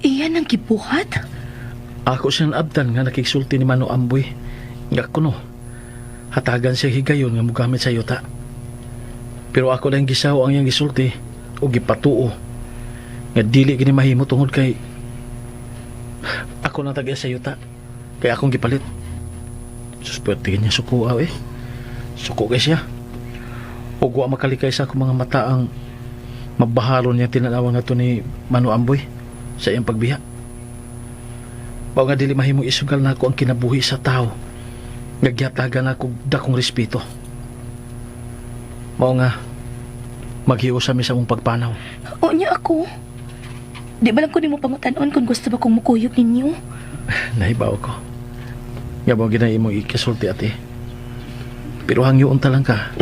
Iyan ang gibuhat? Ako siyang abdan nga nakigsulti ni Mano Amboy. Nga kuno, hatagan siya higayon nga mugamit sa yuta. Pero ako lang gisaw ang iyang gisulti o gipatuo nga dili gini mahimo tungod kay ako nang tagiya sa yuta kay akong gipalit. Susperte niya suko aw eh. Suko kay siya. Ug wa makalikay sa akong mga mata ang mabahalon niya tinanawa nga to ni Mano Amboy sa iyang pagbiya. Mao nga dili mahimong isugal nako ang kinabuhi sa tao. Nga gihatagan nako dakong respeto. Mao nga maghiusa mi sa among pagpanaw. O niya ako. Di ba lang ko nimo pangutan-on kung gusto ba kong mukuyog ninyo? Nahibaw ko. Nga mo ginay imong ikasulti ate. Pero hangyoon ta lang ka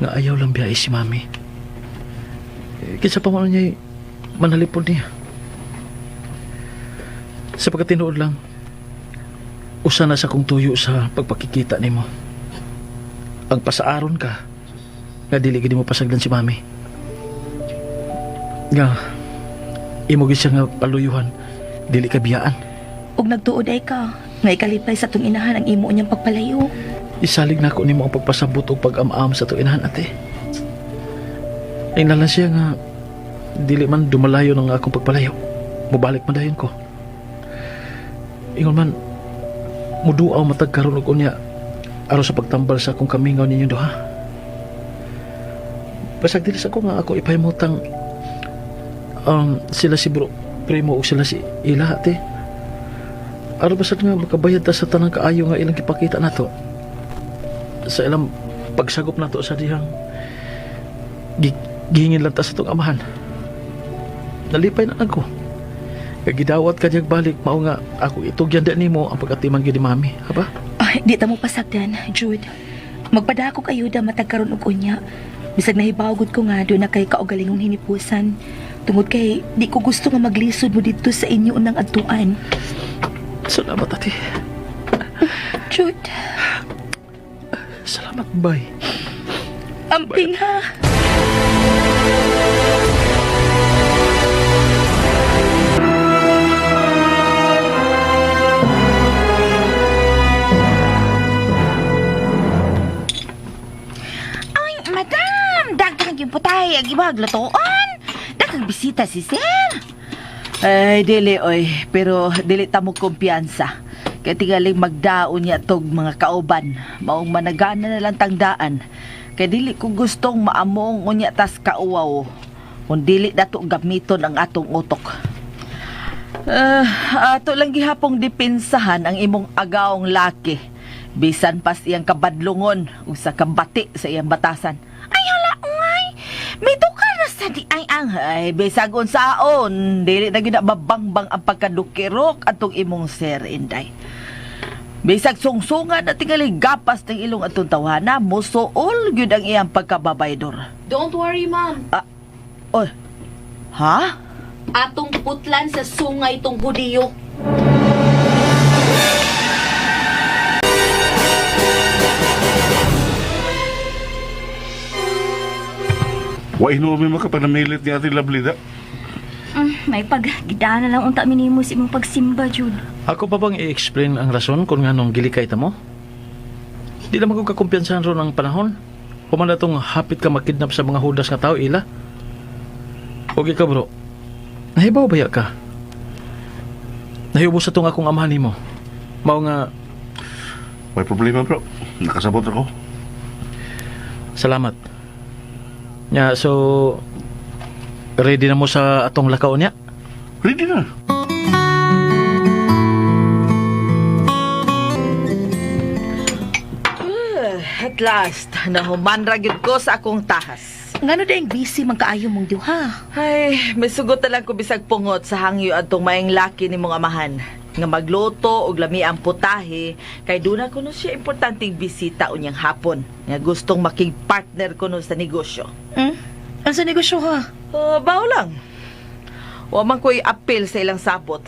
nga ayaw lang biyahe si mami. Eh, kinsa pa man niya manalipod niya. Sa pagkatinuod lang, usa na sa kong tuyo sa pagpakikita nimo. Ang pasaaron ka, nga dili gid mo pasagdan si mami. Nga, imo gid siya nga paluyuhan, dili ka biyaan. Ug nagtuod ay ka, nga ikalipay sa tong inahan ang imo niyang pagpalayo. Isalig na ako nimo ang pagpasabot o pag-am-am sa itong inahan, ate. Ay nalang siya nga, dili man dumalayo ng akong pagpalayo. Mubalik man dayon ko. Ingon man, muduaw matag karon og unya aron sa pagtambal sa akong kamingaw ninyo duha. Basag dili sa ko nga ako ipahimutang sila si bro primo o sila si ila ate. Aron basag nga makabayad ta sa tanang kaayo nga ilang gipakita nato sa ilang pagsagop nato sa dihang gihingin lang ta sa itong amahan. Nalipay na ako. Kay gidawat ka diyag balik, mao nga ako itugyan di nimo ang pagkatiman gyud ni mami, ha ba? Ay, di ta mo pasagdan, Jude. Magpadako kayo da matag karon og unya. Bisag nahibaw gud ko nga doon na kay kaugalingong hinipusan. Tungod kay di ko gusto nga maglisod mo didto sa inyo unang adtuan. Salamat, ate. Jude, Salamat, bay. amping ha. Ay, madam! Daghang yung putay ang ibang lutoon. Daghang bisita si sir. Ay, dili, oy. Pero dili ta mo kumpiyansa. Kaya tingaling magdaon niya tog mga kauban. Maong managana na lang tangdaan. Kaya dili ko gustong maamong unya tas kauwaw. Kung dili dato gamiton ang atong utok. Ato lang gihapong dipinsahan ang imong agaong laki. Bisan pas iyang kabadlungon ug sa kambati sa iyang batasan. Ay, hala, ungay. May tukar na sa di ay ang. Ay, bisag unsaon, dili na gyud na mabangbang ang pagkadukirok atong imong sir Inday. Bisag sungsungan at tingali gapas ng ilong atong tawhana, musuol gyud ang iyang pagkababaydor. Don't worry, ma'am. Oy, ha? Atong putlan sa sungay tong Hudiyo. Wa hinuomi makapanamilit ni Ate Lovely da. May pag gidaan na lang unta minimo sa imong pagsimba, Jude. Ako pa bang i-explain ang rason kung nganong gilikay ta mo? Di naman ko kakumpiyansahan ron ang panahon. Human na tong hapit ka makidnap sa mga hudas nga tao, ila. Okay ka, bro. Nahibaw ba ya ka? Nahiubos sa tong akong amahan nimo. Mao nga, May problema bro. Nakasabot ako. salamat. Nya, so, ready na mo sa atong lakaw niya? Ready na. At last, nahuman ra gyud ko sa akong tahas. Ngano daing busy man kaayo mong duha? Ay, may sugot na lang ko bisag pungot sa hangyo atong maayong laki ni mong amahan nga magluto og lami ang putahe kay duna kuno siya importanteng bisita unyang hapon nga gustong makig-partner kuno sa negosyo. Hmm? Ang sa negosyo ha? Bawo lang. Wa man ko'y apil sa ilang sabot.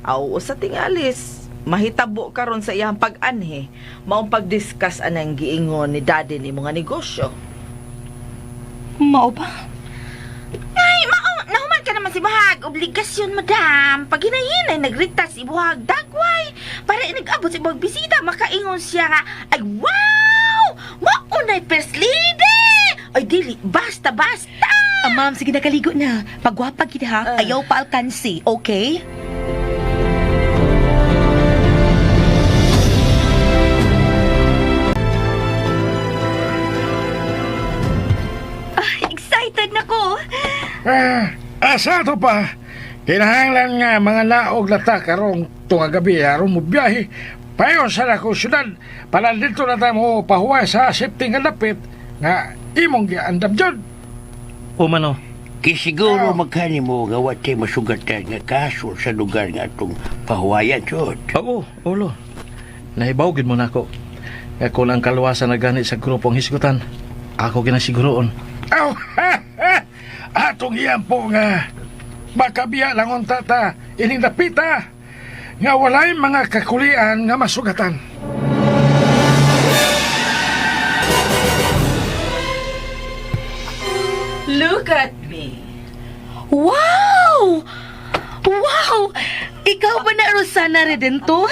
Aw, sa tingalis, mahitabo karon sa iyang pag-anhi, maong pag-discuss anang giingon ni daddy ni mga negosyo. Mao ba? Ay, mao, nahuman ka naman Si Bahag, obligasyon, madam. Pag hinahinay, nagrita si Buhag dagway. Para inag-abot si Buhag bisita, makaingon siya nga, ay wow! Maunay first lady! Ay, dili, basta, basta! Ah, ma'am, sige nakaligo na. Pagwapa gid ha, ayaw pa alkansi, okay? Ay, excited na ko. Ah, asa to pa? Kinahanglan nga mga laog lata karong tunga gabi aron mo biyahe. Payo sa akong syudad para dito na tayo mo pahuway sa safety nga dapit nga imong giandam jud. O mano, Kay siguro magkani mo nga wa tay masugatan nga kaso sa lugar nga atong pahuwayan jud. Oo, ulo. Nahibaw gid mo nako. Nga kung ang kalwasan na gani sa grupong hisgutan, ako ginisiguroon. Aw, ha, ha. Atong iyan po nga makabiya lang unta ta ining dapita nga walay mga kakulian nga masugatan. Look at me. Wow! Wow! Ikaw ba na Rosana Redentor?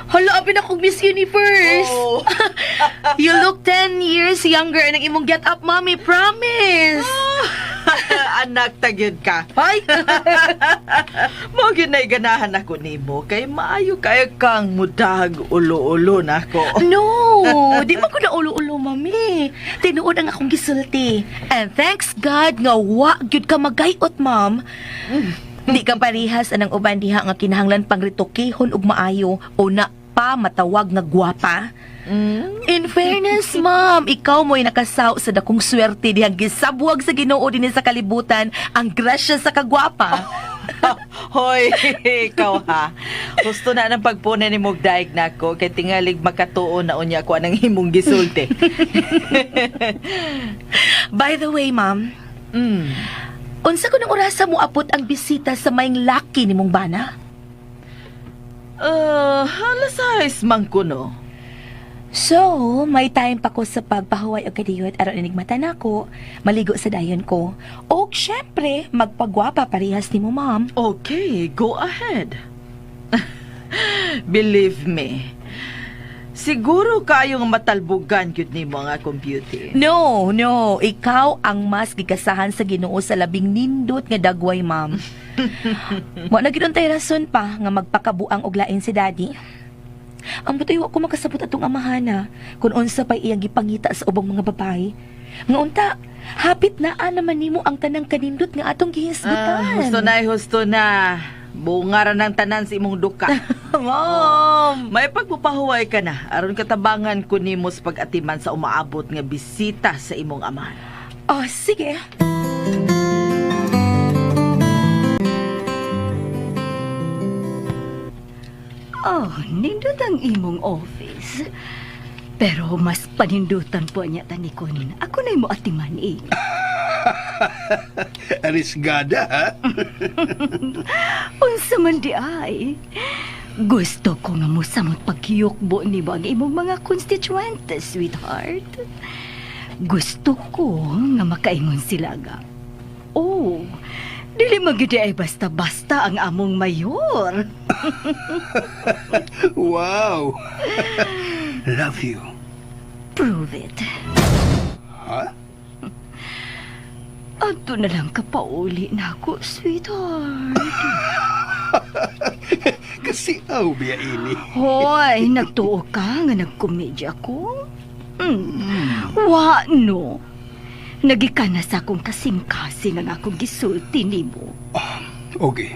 Hala, abi na kong Miss Universe. Oh. You look 10 years younger ng imong get up, mommy. Promise! Anak, tagyod ka. Ay! Mo gyud na'y ganahan ako nimo kay maayo kayo kang mudag ulo-ulo nako. No! Di man ko na ulo-ulo, mami. Tinuod ang akong gisulti. And thanks God nga wa gyud ka magayot, ma'am. Di ka parihas anang uban diha nga kinahanglan pang retokehon og maayo o na pa matawag nga gwapa. In fairness, ma'am, ikaw mo'y nakasaw sa dakong swerte dihang gisabwag sa Ginoo dinhi sa kalibutan ang grasya sa kagwapa. Hoy, ikaw ha. Gusto na ng pagpuna ni Mog daig nako kay tingalig makatuo na unya ko anang imong gisulti. By the way, ma'am, unsa ko nang orasa mo apot ang bisita sa maing laki ni mong bana? Alas sais man kuno. So, may time pa ko sa pagpahuway og kadiyot aron inig mata nako, maligo sa dayon ko. Og syempre, magpagwapa parehas nimo, ma'am. Okay, go ahead. Believe me. Siguro kayong matalbugan gyud nimo ang akong beauty. No, no, ikaw ang mas gigasahan sa Ginoo sa labing nindot nga dagway, ma'am. Wa na gyud untay rason pa nga magpakabuang og lain si daddy. Ang butoy wa ko makasabot atong amahana kung unsa pa'y iyang gipangita sa ubang mga babae. Nga unta, hapit naa naman nimo ang tanang kanindot nga atong gihisgutan. Ah, husto na, husto na. Bunga ra ng tanan sa imong duka. Ma'am! May pagpupahuway ka na aron katabangan ko nimo sa pag-atiman sa umaabot nga bisita sa imong amahan. Oh, sige. Oh, nindot ang imong office. Pero mas panindutan po niya tanikon. Ako na'y mo atiman eh. Arisgada, ha? Unsa man di ay. Gusto ko nga mosamot paghiyukbo nimo ang imong mga constituentes, sweetheart. Gusto ko nga makaingon sila nga. Oh, dili magyud ay basta-basta ang among mayor. Wow! Love you. Prove it. Ha? Adto na lang ka pauli na ako, sweetheart. Kasi aw, biya ini. Hoy, nagtuo ka nga nagkomedya ko? Wa no. Nagikan na sa akong kasing-kasing ang akong gisulti nimo. Okay.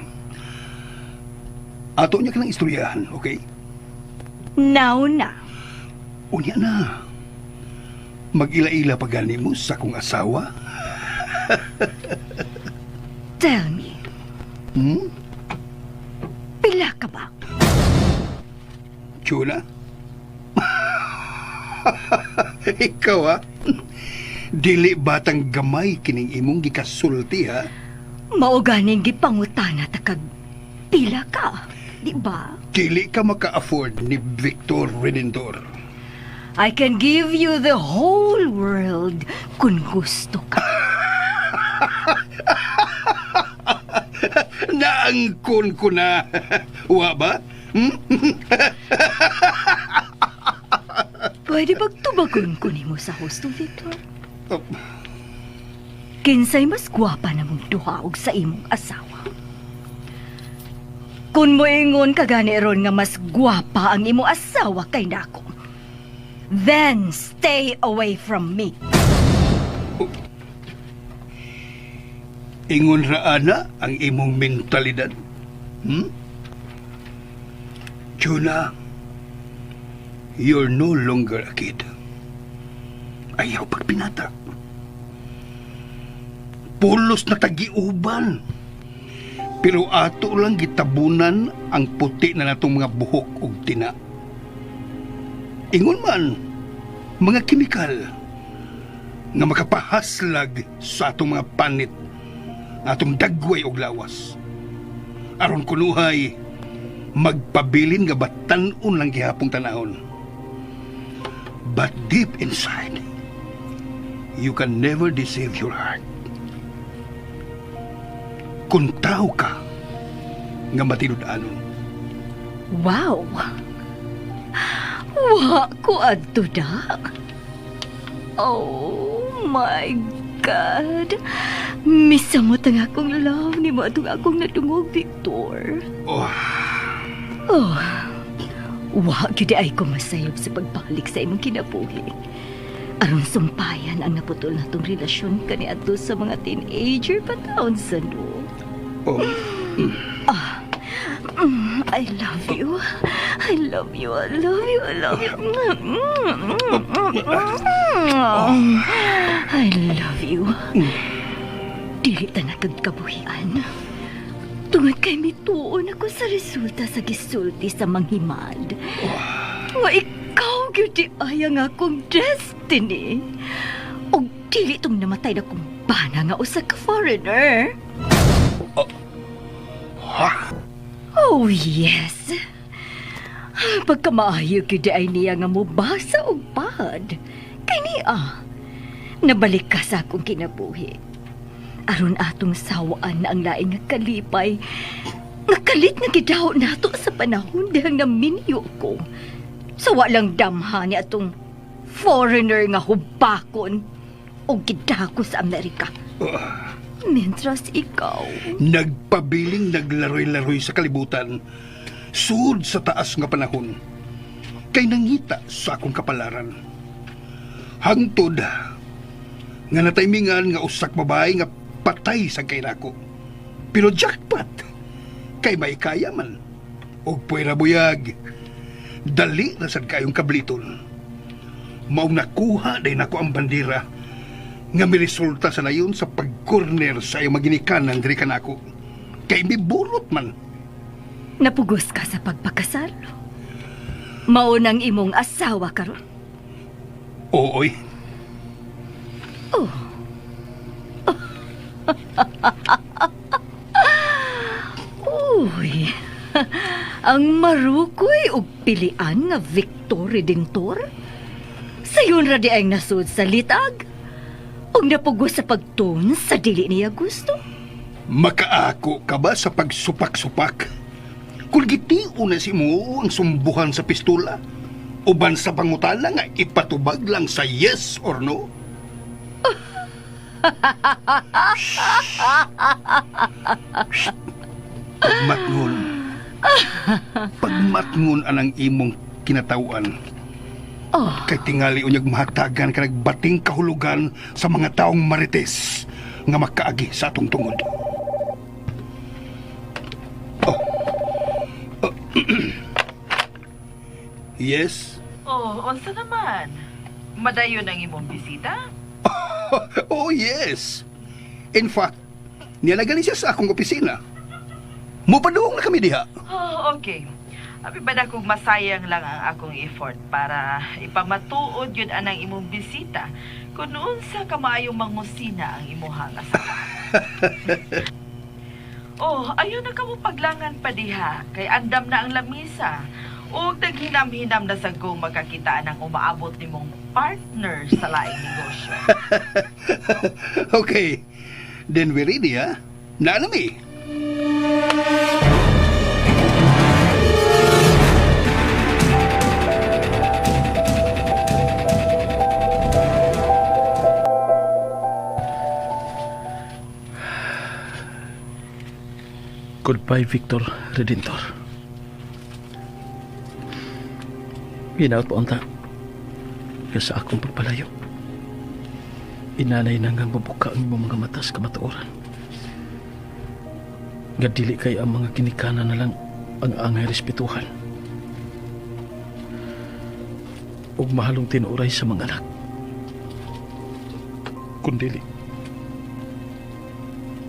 Ato niya ka ng istoryahan, okay? Now na. Unya na. Mag-ila-ila pa gani mo sa akong asawa? Tell me, pila ka ba? Chula? Ikaw, ha? Dili batang gamay kining imong gikasulti, ha? Mao ganing gipangutana ta kag pila ka, di ba? Dili ka maka-afford ni Victor Redentor. I can give you the whole world kung gusto ka. Naangkon ko na. Wa ba? Hmm? Pwede bag tubagon ko nimo sa husto, Victor? Oh. Kinsay mas gwapa na mong duha og sa imong asawa. Kung moingon ka gani ron nga mas gwapa ang imong asawa kay nako, then stay away from me. Ingon ra ana ang imong mentalidad. Hmm? Juna, you're no longer a kid. Ayaw pagpinata. Pulos na tagiuban. Pero ato lang gitabunan ang puti na natong mga buhok ug tina. Ingon man, mga kimikal nga makapahaslag sa atong mga panit, atong dagway og lawas. Aron kunuhay, magpabilin nga batan-on lang gihapong tanahon. But deep inside, you can never deceive your heart. Kung tao ka nga matinud-anon. Wow! Wa ko adto da. Oh my God! Misamot ang akong love nimo atong akong nadungog, Victor. Oh. Oh. Wa gyud ay ko masayop sa pagbalik sa imong kinabuhi. Aron sumpayan ang naputol natong relasyon kaniadto sa mga teenager pa taon sa no. Oh. Ah, I love you. I love you. I love you. I love you. I love you. Dili ta nakagkabuhian. Tungod kay mituon ako sa resulta sa gisulti sa manghimad. Nga ikaw gyud di ay ang akong destiny. Og dili tong namatay na kong bana nga usa ka foreigner. Ha? Oh, yes. Pagkamaayo gyud ay niya nga mobasa og pad. Kay niya, nabalik ka sa akong kinabuhi. Aron atong sawaan na ang laing nga kalipay. Nga kalit nga gidaw nato sa panahon dihang naminyo ko. Sa walang damha ni atong foreigner nga hubakon o gidako sa Amerika. Mientras ikaw, Nagpabiling naglaroy-laroy sa kalibutan, sud sa taas nga panahon, kay nangita sa akong kapalaran. Hangtod, nga nataymingan nga usak babae nga patay sa kay nako. Pero jackpot, kay may kaya man. Og puwera buyag, dali na sad kayong kabliton. Maong nakuha day nako ang bandera nga miresulta sa nayon sa pag-corner sa iyong maginikanan diri kanako. Kay miburot man. Napugos ka sa pagpakasal. Mao nang imong asawa karon. Ooy. Oh. Uy. Ang marukoy og pilian nga Victor Redentor. Sayon ra di ay nasud sa litag. Og napugos sa pagtun sa dili niya gusto. Makaako ka ba sa pagsupak-supak? Kung gitiun na si mo ang sumbuhan sa pistola, uban sa pangutana nga ipatubag lang sa yes or no? Shh. Pagmatngon. Pagmatngon anang imong kinatawan. Oh. Kay tingali unyag mahatagan ka nagbating kahulugan sa mga taong marites nga makaagi sa atong tungod. Oh. Oh. Yes? Oh, unsa naman? Madayon ang imong bisita? Oh, yes. In fact, nialagan siya sa akong opisina. Mupadung na kami diha. Oh, okay. Abi ba na kung masayang lang ang akong effort para ipamatuod yun anang imong bisita kung unsa ka maayong mangusina ang imuhang asawa. Oh, ayaw na kamo paglangan pa diha kay andam na ang lamisa. Ug naghinam-hinam na sa kong magkakitaan ang umaabot nimong partner sa laing negosyo. Okay. Then we ready, ha? Naanami. Goodbye, Victor Redentor. Ginaot po unta. Nga sa akong pagpalayo. Inanay na nga mabuka ang imong mga mata sa kamatuoran. Nga dili kay ang mga kinikana na lang ang angay respetuhan. Ug mahalong tinuray sa mga anak. Kundili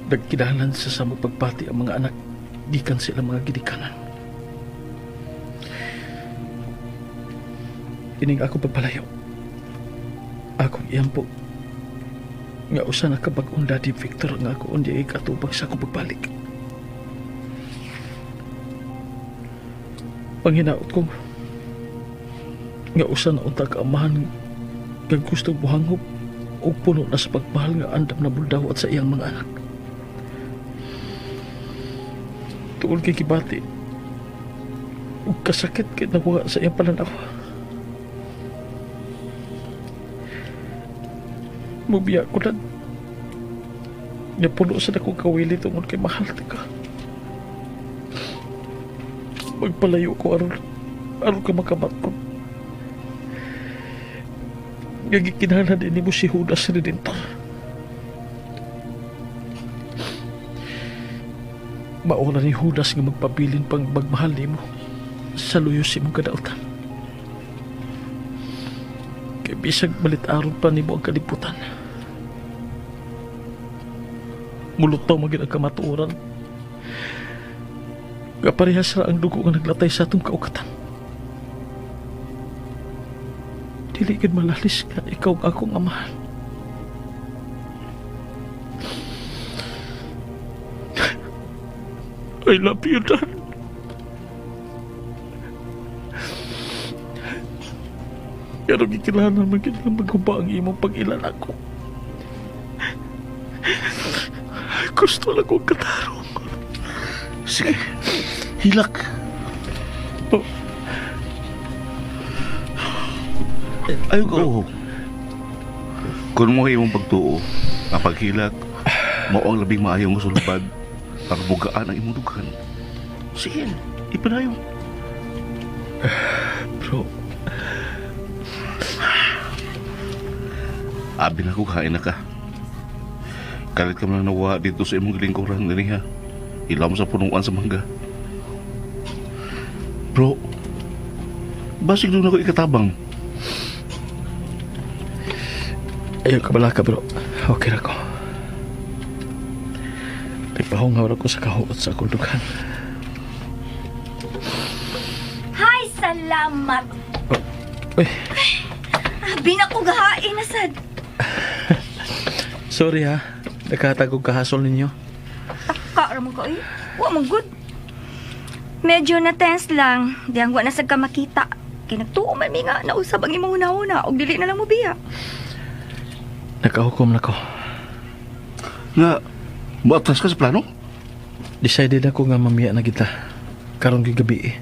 nagkinahanglan sa samong pagpati ang mga anak gikan sa ilang mga ginikanan. Ining ako pagpalayo. Akong iyampo. Nga usa na kabag-ong Daddy Victor nga ako undi ay katubag sa akong pagbalik. Panghinaot ko nga usa na unta ka amahan nga gusto buhanghop o puno na sa pagmahal nga andam na buldawat sa iyang mga anak. Tuol kay kibati ug kasakit kay nakuha sa iyang pananaw. Mubiya ko na. Napuno sa akong kawili tungod kay mahal ta ka. Magpalayo ko aron aron ka makabatkon. Nga gikinahanglan din nimo si Judas Redentor. Mauna ni Judas nga magpabilin pang magmahal nimo sa luyo sa imong kadautan. Kay bisag malitaron pa nimo ang kalibutan. Mulutaw magin ang kamatuoran. Nga parehas ra ang dugo nga naglatay sa atong kaugatan. Dili gid malalis ka ikaw ang akong amahan. I love you, Dad. Pero gikilanan man gid nga maghuba ang imong pag-ilan ako. Gusto lang kong katarong. Sige, hilak. Oh. Ayaw ka, oh. Kung mo imong pagtuo, ang paghilak, mao ang labing maayong sulbad para bugaan ang imong dughan. Sige, ipanayo. Bro, Abi na ko, kain na ka. Kalit ka man lang nawa dito sa imong lingkuran dinhi ha. Ilaw mo sa punuan sa mangga. Bro, basig doon ako ikatabang. Ayaw ka bala ka, bro. Okay ra ko. Nagpahungaw ra ko sa kahuot sa akong dughan. Hay, salamat. Uy, Abi na ko gahain na sad. sorry ha. Nakahatag og kahasol ninyo. Taka ra man ka eh. Wa man good. Medyo na tense lang. Di ang wa na sad ka makita. Kay nagtuo man mi nga nausab ang imong una-una og dili na lang mo biya. Nakahukom na ko. Nga, maatras ka sa plano? Decided ako nga mamiya na kita. Karon gyud gabi eh.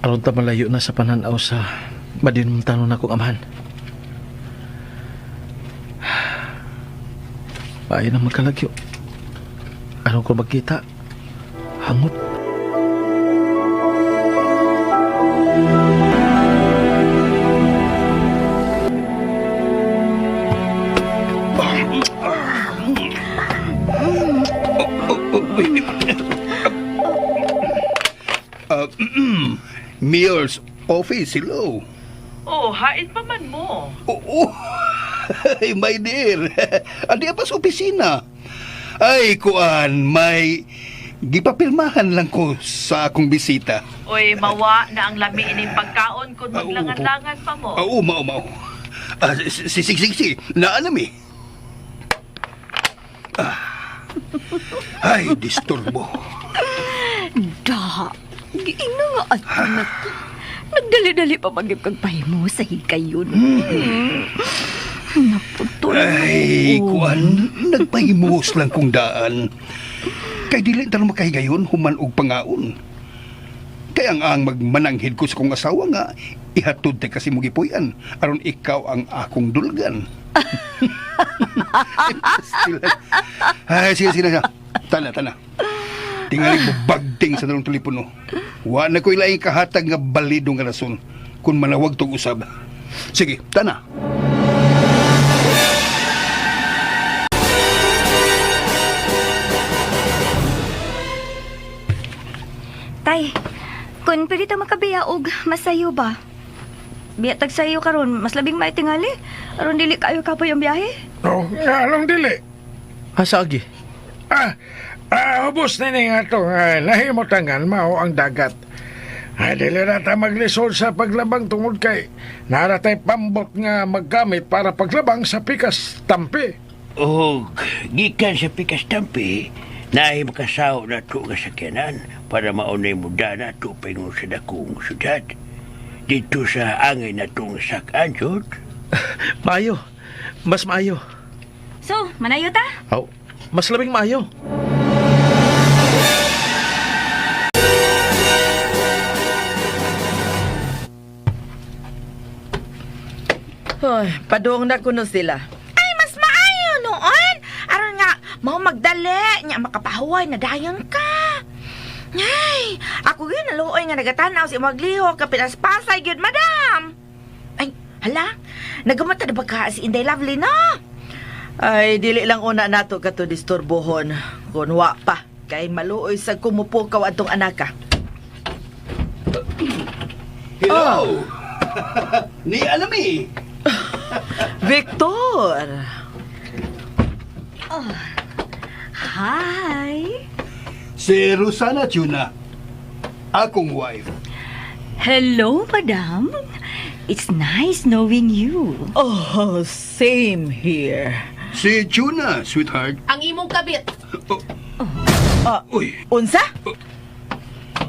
Aron ta malayo na sa pananaw sa madinumtanon na akong amahan. Paay na magkalagyo. Aron ko magkita. Hangot. Mayor's office, hello. Oh, hain pa man mo. Oo. Ay, my dear. Andi pa sa opisina. Ay, kuan, may gipapirmahan lang ko sa akong bisita. Oy, mawa na ang lami ining pagkaon kung maglangan-langan pa mo. Oo, mao, mao. Ah, si, si, si, si, naalam eh. Ah. Ay, disturbo. Da, giina nga ato na ka. Nagdali-dali pa magyap kag pahimo sa hikayon. Naputol na Ay, ako. kuan, nagpahimos lang kong daan. Kay dili tanong makahigayon human og pangaon. Kay ang magmananghid ko sa kong asawa nga ihatod tay kasi mo gipuy-an aron ikaw ang akong dulgan. Sila. Ay, sige, sige, sige. Tana, tana. Tingali bagding sa dalong telepono. Wa na ko ilaing kahatag nga balido nga rason kung manawag tong usab. Sige, tana. Tay, kung pwede ta makabiya og masayo ba? Biya tag sayo karon, mas labing maitingali. Aron dili kayo kapoy ang biyahe. Oh, nga anong dili? Asa agi? Ubos na ni nga itong nahimutangan mao ang dagat. Ay, dili na ta maglisod sa paglabang tungod kay naratay pambot nga maggamit para paglabang sa pikas tampi. Og gikan sa pikas tampi, naay makasaw na to nga sakyanan para maunay muda na to paingon sa dakong syudad. Dito sa angay na tong sakaan, jud. Maayo. Mas maayo. So, manayo ta? Aw, mas labing maayo. Hoy, padung na kuno sila. Ay, mas maayo noon. Aron nga, mao magdali, nya makapahuway na dayon ka. Ay, ako gyud naluoy nga nagatanaw si maglihok ka pinaspasay gyud, madam. Ay, hala, nagamata na ba ka si Inday Lovely no? Ay, dili lang una nato kato disturbohon. Kun wa pa, kay maluoy sa kumupukaw atong anaka. Hello! Ni alam eh. Victor! Hi! Si Rosana Tuna, akong wife. Hello, madam. It's nice knowing you. Oh, same here. Si Tuna, sweetheart. Ang imong kabit, Uy, Unsa?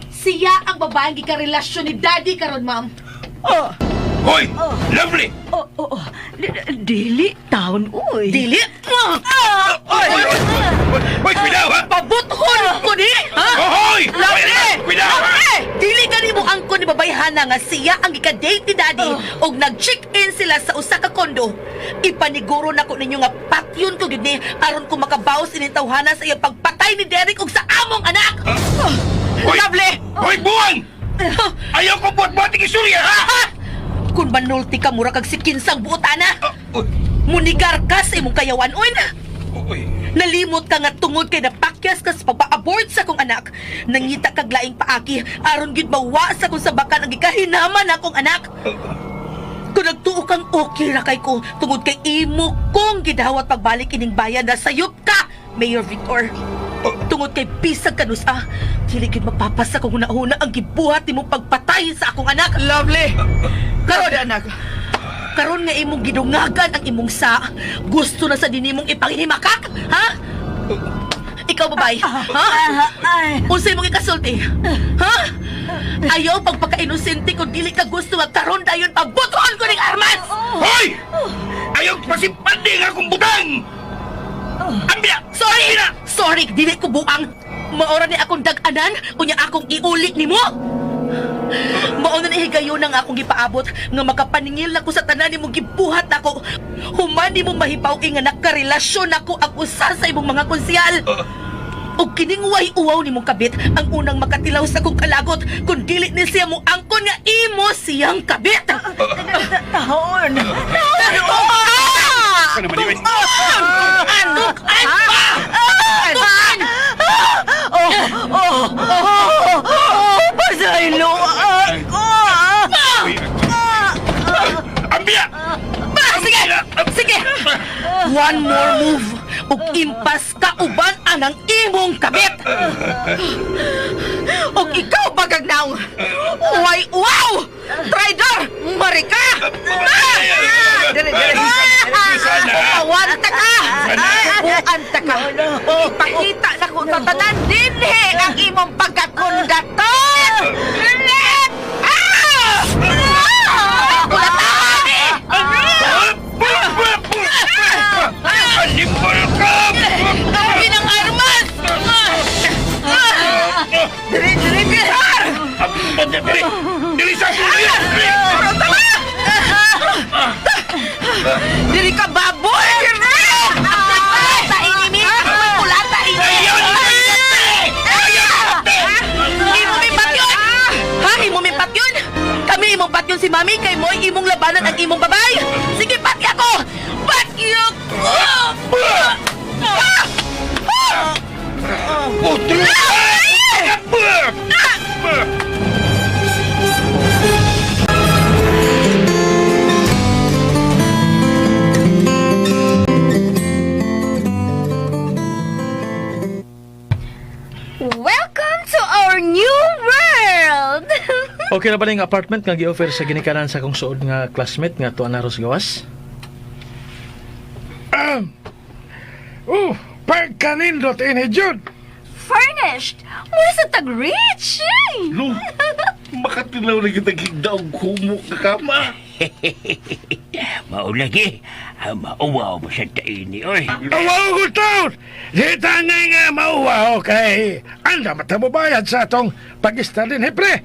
siya ang babaeng gikarelasyon ni Daddy karon, ma'am. Oh, Hoy! Lovely! Oh. Dili town, uy. Dili! Uy, uy, uy, cuidado ha! Pabuthon ko ni! Ha? Hoy! Lovely! Cuidado ha! Lovely! Dili ka nimo angkon ni babayhana nga siya ang gika-date ni Daddy og nag-check-in sila sa usa ka kondo. Ipaniguro nako ninyo nga patyon ko gid ni aron ko makabaws ining tawhana sa iyang pagpatay ni Derek og sa among anak. Hoy! Lovely! Hoy, buwan! Ayaw ko buhat-buhat istorya, ha? Ha? Kung manulti ka mura kag sikinsang buotana, Uy, munigar ka sa imong kayawan oy na. uy. Nalimot ka nga tungod kay napakyas ka sa pagpa-abort sa akong anak. Nangita kag laing paaki aron gyud mawa sa kung sabakan ang gikahinaman akong anak. Kung nagtuo kang okay ra kay ko tungod kay imo kong gidawat pagbalik ining bayan na sayop ka, Mayor Victor. Tungod kay bisag kanusa, dili gyud mapapasa kung una-una ang gibuhat nimong pagpatay sa akong anak. Lovely! Karon, anak. karon nga imong gidungagan ang imong sa, gusto na sa dinimong ipanghimakak, ha? Ikaw babay, ha? Unsay imong ikasulti? Ha? Ayaw pagpaka-inosente kung dili ka gusto nga karon dayon pagbutuan ko ning armas. Hoy! Ayaw pasipandi nga akong butang! Ambya! Sorry! Sorry, dili ko buang. Maora ni akong dag-anan, unya akong iuli nimo. Mao na ni higayon ang akong gipaabot nga makapaningil nako sa tanan nimong gibuhat nako. Human nimo mahibaw nga nakarelasyon nako ang usa sa imong mga konsehal. Ug kining way uwaw nimong kabit ang unang makatilaw sa akong kalagot kun dili ni siya mo angkon nga imo siyang kabit. Tahon! Ano man yun? Tukan! Tukan pa! Tukan! Oh, pasaylo ako! Ambya! Ba, sige! Sige! One more move! Ug impas ka uban anang imong kabit! Og ikaw bagagnaw! Uway, wow! Traidor! Marika! Dili, dili. Susana! Awanta ka! Buan ta ka! Ipakita na kung sa tanan dinhi ang imong pagkakundaton! Let! Ah! Animal ka! Grabe ng armas! Dili, dili, dili! Dili! Dili sa kuya! Dili! Dili ka baboy! Sa inimi! Pula sa inimi! Ayaw! Ayaw! Mo'y imong labanan ang imong babay! Sige, pati ako! Pati ako! Welcome to our new world! Okay na ba ning apartment nga gi-offer sa ginikanan sa akong suod nga classmate nga tuan na ros gawas? Oh, pagkanindot ini, Jude. Furnished! Mura sa tag-rich! eh. No, makatilaw na kita higda og humok nga kama. Maulagi, ah, mauwaw mo sa taini, oy. Awaw ko taon! Di tangay nga mauwaw kay anda matamubayad sa atong pag-ista din, eh, pre.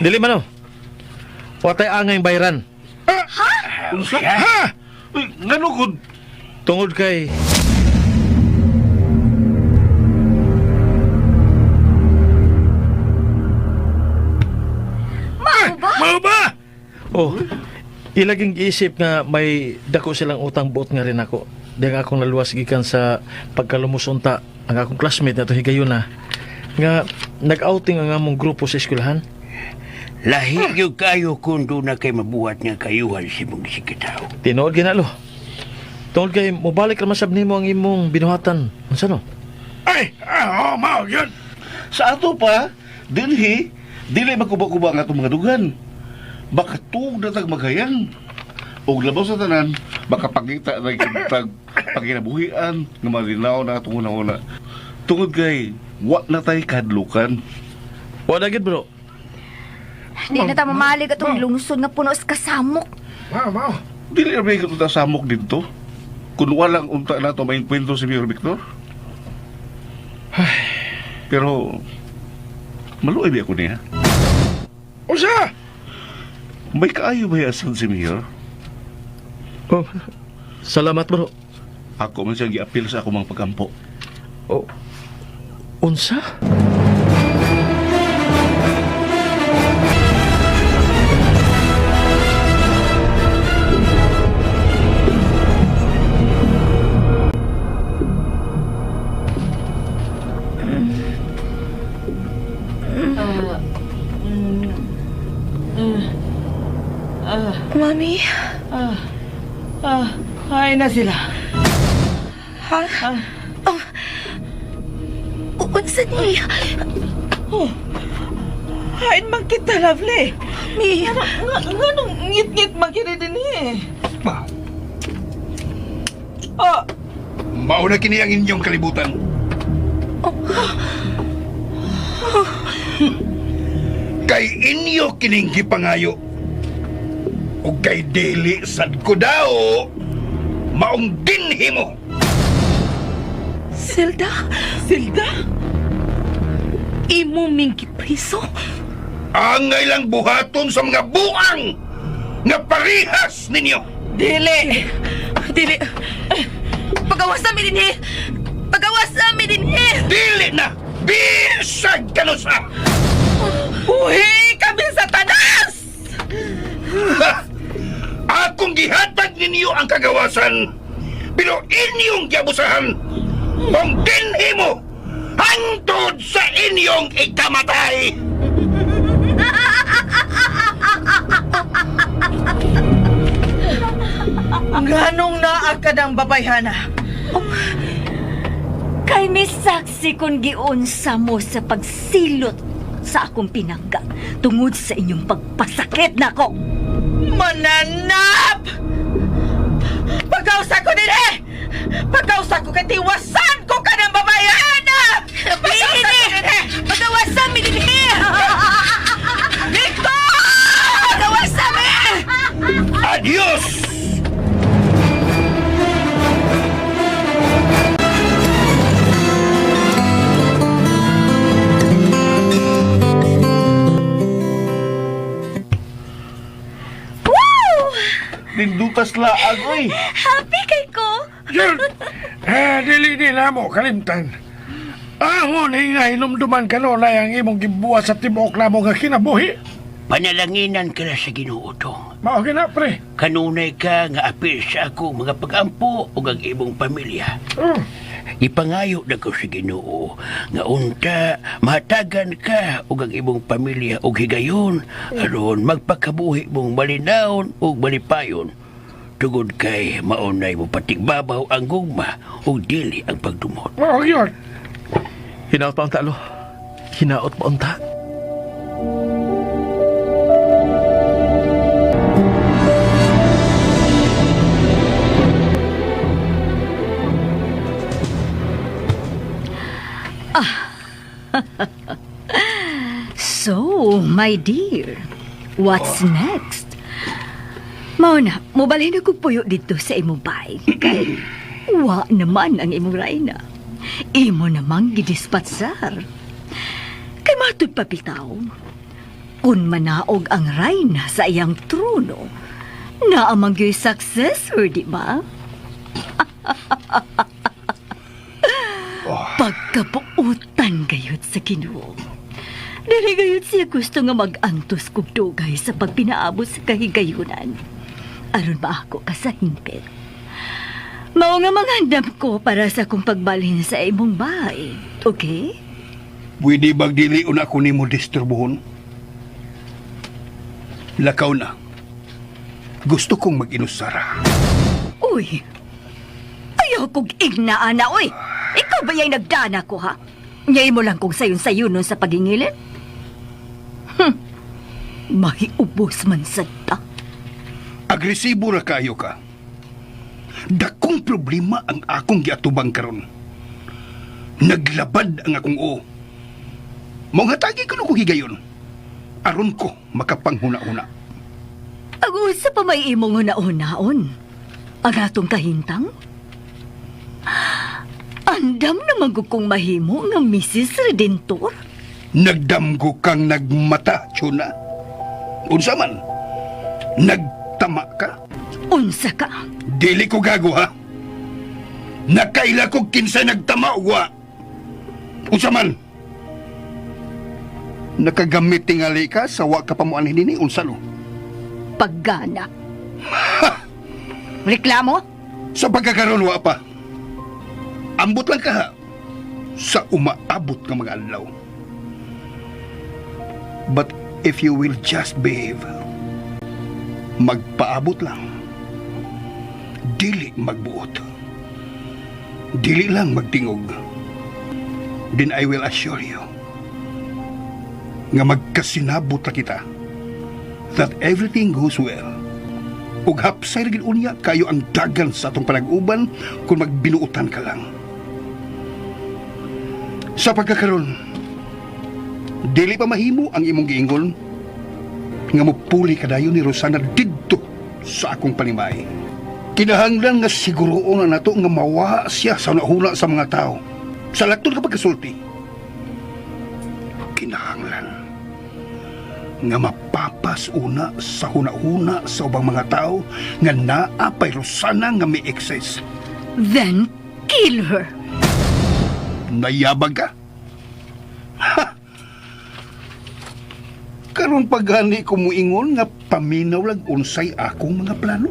Dili man oh. Watay angay bayran. Unsa? Ha? Uy, ngano gud? Tungod kay Mao ba? Mao ba? Oh, ilaging giisip nga may dako silang utang buot nga rin ako. Di nga akong naluwas gikan sa pagkalumusunta ang akong classmate na higayon na nga nag-outing ang among grupo sa eskwelahan. Lahi yung kayo kung doon na kay mabuhat nga kayuhan si mong sikitaw. Tinuod ginalo. Tungod kay mobalik ra man sab nimo ang imong binuhatan. Unsa no? Ay, ah, oh, mao yun. Sa ato pa, dinhi, dili magkuba-kuba ang atong mga dugan. Baka tuog na tag maghayang. Og labaw sa tanan, baka pangita na kitag panginabuhian nga malinaw na atong una-una. Tungod kay, wa na tay kadlukan. Wala gid bro. Di na ta mamalig atong lungsod nga puno sa kasamok. Mao, mao. Dili ra may unta samok didto. Kung walang unta na to mainkwentro si Mayor Victor. Pero maluoy ba ako niya? Usa! May kaayo ba yasan si Mayor? Oh, salamat bro. Ako man siyang giapil sa akong mga pagampo. Oh, unsa? Mami? Ah, ay na sila. Ha? Oh. Unsa ni? Oh. Hain man kita, lovely. Mi? Nga, nga nung ngit-ngit man kini din eh. Ba, Oh, mauna kini ang inyong kalibutan. Kay inyo kining gipangayo. Ug kay dili sad ko daw maong dinhi mo. Silda? Silda? Imo ming gipriso? Angay lang buhaton sa mga buang nga parihas ninyo. Dili. Dili. Pagawas na mi dinhi. Pagawas na mi dinhi. Dili na bisag kanusa. Uhi kami sa tanas! Ha! Akong gihatag ninyo ang kagawasan, pero inyong giabusahan. Kung dinhi mo, hangtod sa inyong ikamatay. Nganong naa ka ng babayhana? Kay misaksi kung giunsa mo sa pagsilot sa akong pinangga tungod sa inyong pagpasakit nako. Mananap! Pagkausa ko din eh! Pagkausa ko kay tiwasan ko ka ng babayhana! Pagkausa ko din eh! Pagawas na mi dinhi. Victor! Pagawas na mi. Adios! Wow! Nindutas laag, oy! Happy kay ko! Jude! Eh, dili ni na mo kalimtan. Amo ni nga hinumduman kanunay ang imong gibuhat sa tibuok namo nga kinabuhi. Panalanginan ka na sa Ginoo tong. Mao na, pre. Kanunay ka nga apil sa ako mga pagampo ug ang imong pamilya. Oh. Ipangayo na ko sa Ginoo nga unta mahatagan ka ug ang imong pamilya og higayon aron magpakabuhi mong malinawon ug malipayon tungod kay maunay mo patigbabaw ang gugma ug dili ang pagdumot. Mao yun. Hinaot pa unta, lo. Hinaot pa unta. So, my dear, what's next? Mao na, mobalhin ako puyo dito sa imong bahay. Kay, wa naman ang imong rayna. Imo namang gidispatsar. Kay matud pa bitaw. Kung manaog ang rayna sa iyang trono, naamang gyud successor, di ba? Pagkabuutan gayud sa Ginoo. Dili gayud siya gusto nga mag-antos kog dugay sa pagpinaabot sa kahigayunan. Aron maako ka sa hingpit. Mao nga mangandam ko para sa akong pagbalhin sa imong bahay. Okay? Pwede bag dili una ko nimo disturbuhon? Lakaw na. Gusto kong mag-inusara. Uy! Ayaw kog igna, ana, uy! Ikaw ba yung nagdana ko, ha? Ngay mo lang kong sayon-sayon nun sa pagingilin? Mahiubos man sa ta. Agresibo ra kayo ka. Dakong problema ang akong giatubang karon. Naglabad ang akong oo. Mong hatagi ko ko higayon. Aron ko makapanghuna-huna. Ang usa pa may imong huna-hunaon. Ang atong kahintang? Andam naman ko kong mahimo nga Mrs. Redentor. Nagdamgo kang nagmata, Chuna. Unsa man? Nagtama ka? Unsa ka? Dili ko gago, ha? Nakaila ko kinsa nagtama o wa. Unsa man? Nakagamit tingali ka sa wa ka pamuanhin nini, unsa no? Paggana. Reklamo? Sa pagkakaroon, wa pa. Ambot lang ka, ha? Sa umaabot nga mga adlaw. But if you will just behave, magpaabot lang. Dili magbuot. Dili lang magtingog. Then I will assure you nga magkasinabot ra kita that everything goes well. Ug hapsay ra gid unya kayo ang dagan sa atong panag-uban kung magbinuotan ka lang. Sa pagkakaron, dili pa mahimo ang imong giingon nga mopuli kadayon ni Rosana didto sa akong panimay. Kinahanglan nga siguroon na nato nga mawa siya sa nahuna sa mga tao. Sa lakton ka pagkasulti. Kinahanglan nga mapapas una sa huna-huna sa ubang mga tao nga naa pay Rosana nga may excess. Then kill her. Nayabag ka? Ha! Karon paghani ko muingon nga paminaw lang unsay akong mga plano.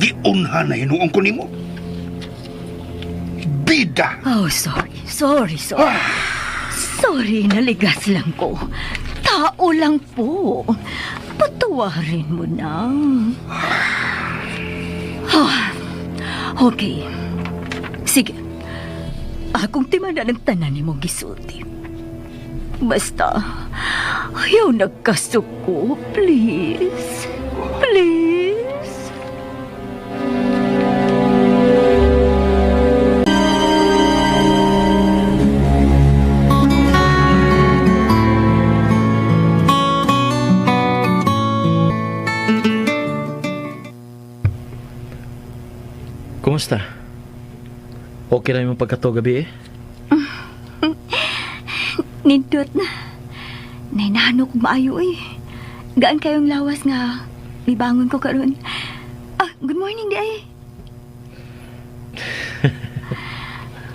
Giunhan na hinuon ko nimo. Bida! Oh, sorry. Sorry, sorry. Sorry, naligas lang ko. Tao lang po. Patawarin mo na. Ah, okay. Sige. Akong timana ng tanan ni mong gisulti. Basta, ayaw nagkasuko, please. Please. Kumusta? Okay na yung pagkato gabi eh? Nindot na. Nainano ko maayo eh. Gaan kayong lawas nga. Mibangon ko karon. Ah, good morning di ay.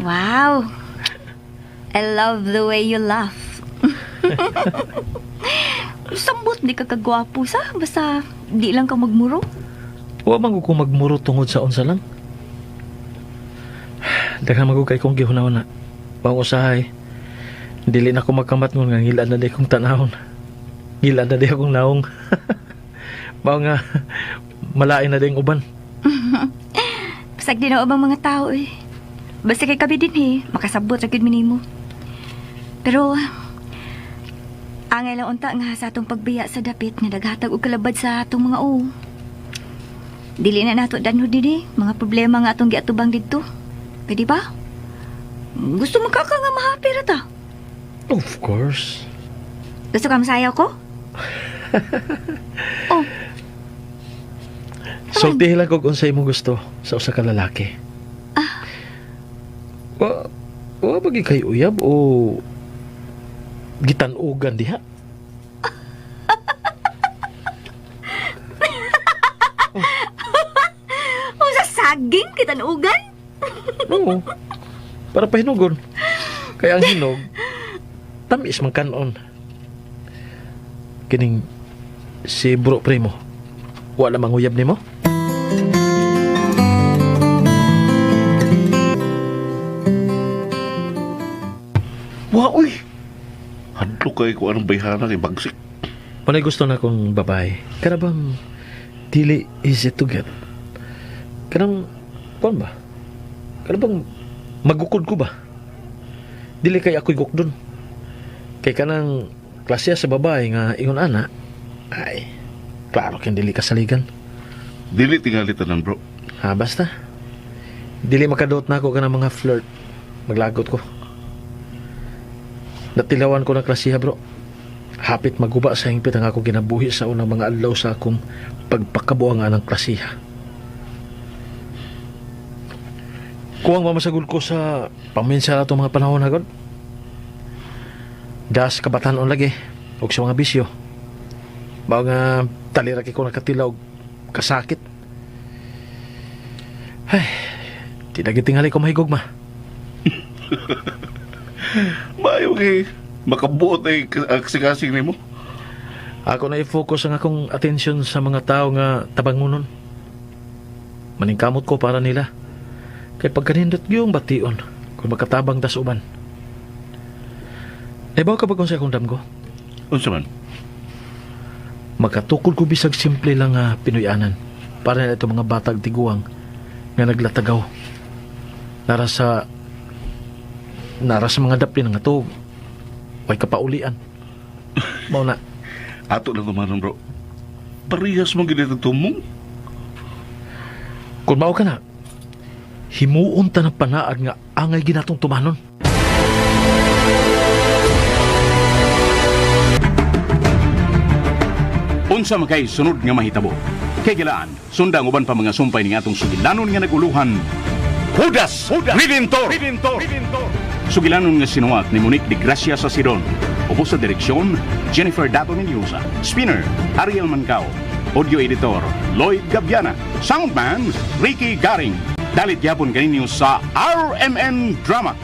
Wow. I love the way you laugh. Sambot di ka kagwapo sa. Basta di lang ka magmuro. Wa man ko magmuro tungod sa unsa lang. Daghan man gud kay kong gihuna-huna. Bang usahay, dili na ko magkamat ngon nga ngilad na di kong tanahon. Ngilad na di akong naong. Mao nga malain na ding uban. Pasag di na ubang mga tao eh. Basta kay kabi din eh, makasabot ra gyud mi nimo. Pero angay lang unta nga sa atong pagbiya sa dapit nga naghatag og kalabad sa atong mga uo. Dili na nato danhod dinhi mga problema nga atong giatubang didto. Pwede ba? Gusto mo ka ka nga mahappy ra ta. Of course. Gusto ka masayaw ko? Oh, Sultihi lang kog unsay imong gusto sa usa ka lalaki. Wa wa ba gyud kay uyab o gitan-ogan diha? Oh, sa saging kitanugan? Oo. Para pahinugon. Kaya ang hinog, tamis man kanon. Kining si bro primo, wala manguyab nimo? Wa uy. Hadlo kay ko anong bayhana kay bagsik. Panay gusto na kong babae. Kana bang dili easy to get? Kanang, kuan ba? Kana bang magukod ko ba? Dili kay ako'y gukdon. Kay kanang klase sa babae nga ingon ana, ay, klaro kang dili kasaligan. Dili tingali tanan bro. Ha, basta. Dili makaduot na ako kanang mga flirt. Maglagot ko. Natilawan ko na klasiha, bro. Hapit maguba sa hingpit ang akong kinabuhi sa unang mga adlaw sa akong pagpakabuang ng klasiha. Kuwang mamasagol ko sa paminsa na itong mga panahon hagod. Das kabataan lagi og sa mga bisyo. Bao nga talira kay ko nakatilaw og kasakit. Ay, di na gitingali ko mahigugma. Maayo kay makabuot ay kasing nimo. Ako na i-focus ang akong atensyon sa mga tao nga tabangunon. Maningkamot ko para nila. Kay pagkanindot gyung bation kung makatabang tas uban. Naibaw ka ba kung sa akong damgo? Unsa man? Makatukod ko bisag simple lang nga Pinoyanan para na itong mga batag tiguang nga naglatagaw. Nara sa mga daplin nga to way kapaulian. Mao na. Ato lang tumanon bro. Parehas mo gid tumong. Kung mao ka na, himuon ta ng panaad nga angay ginatong tumanon. Unsa man kay sunod nga mahitabo? Kay gilaan, sunda ang uban pa mga sumpay ning atong sugilanon nga naguluhan. Judas, Judas Redentor. Redentor. Redentor. Sugilanon nga sinuwat ni Monique de Gracia sa Sidon. Ubos sa direksyon, Jennifer Dato Mendoza. Spinner, Ariel Mancao. Audio editor, Lloyd Gabiana. Soundman, Ricky Garing. Dalit yapon kaninyo sa RMN Drama.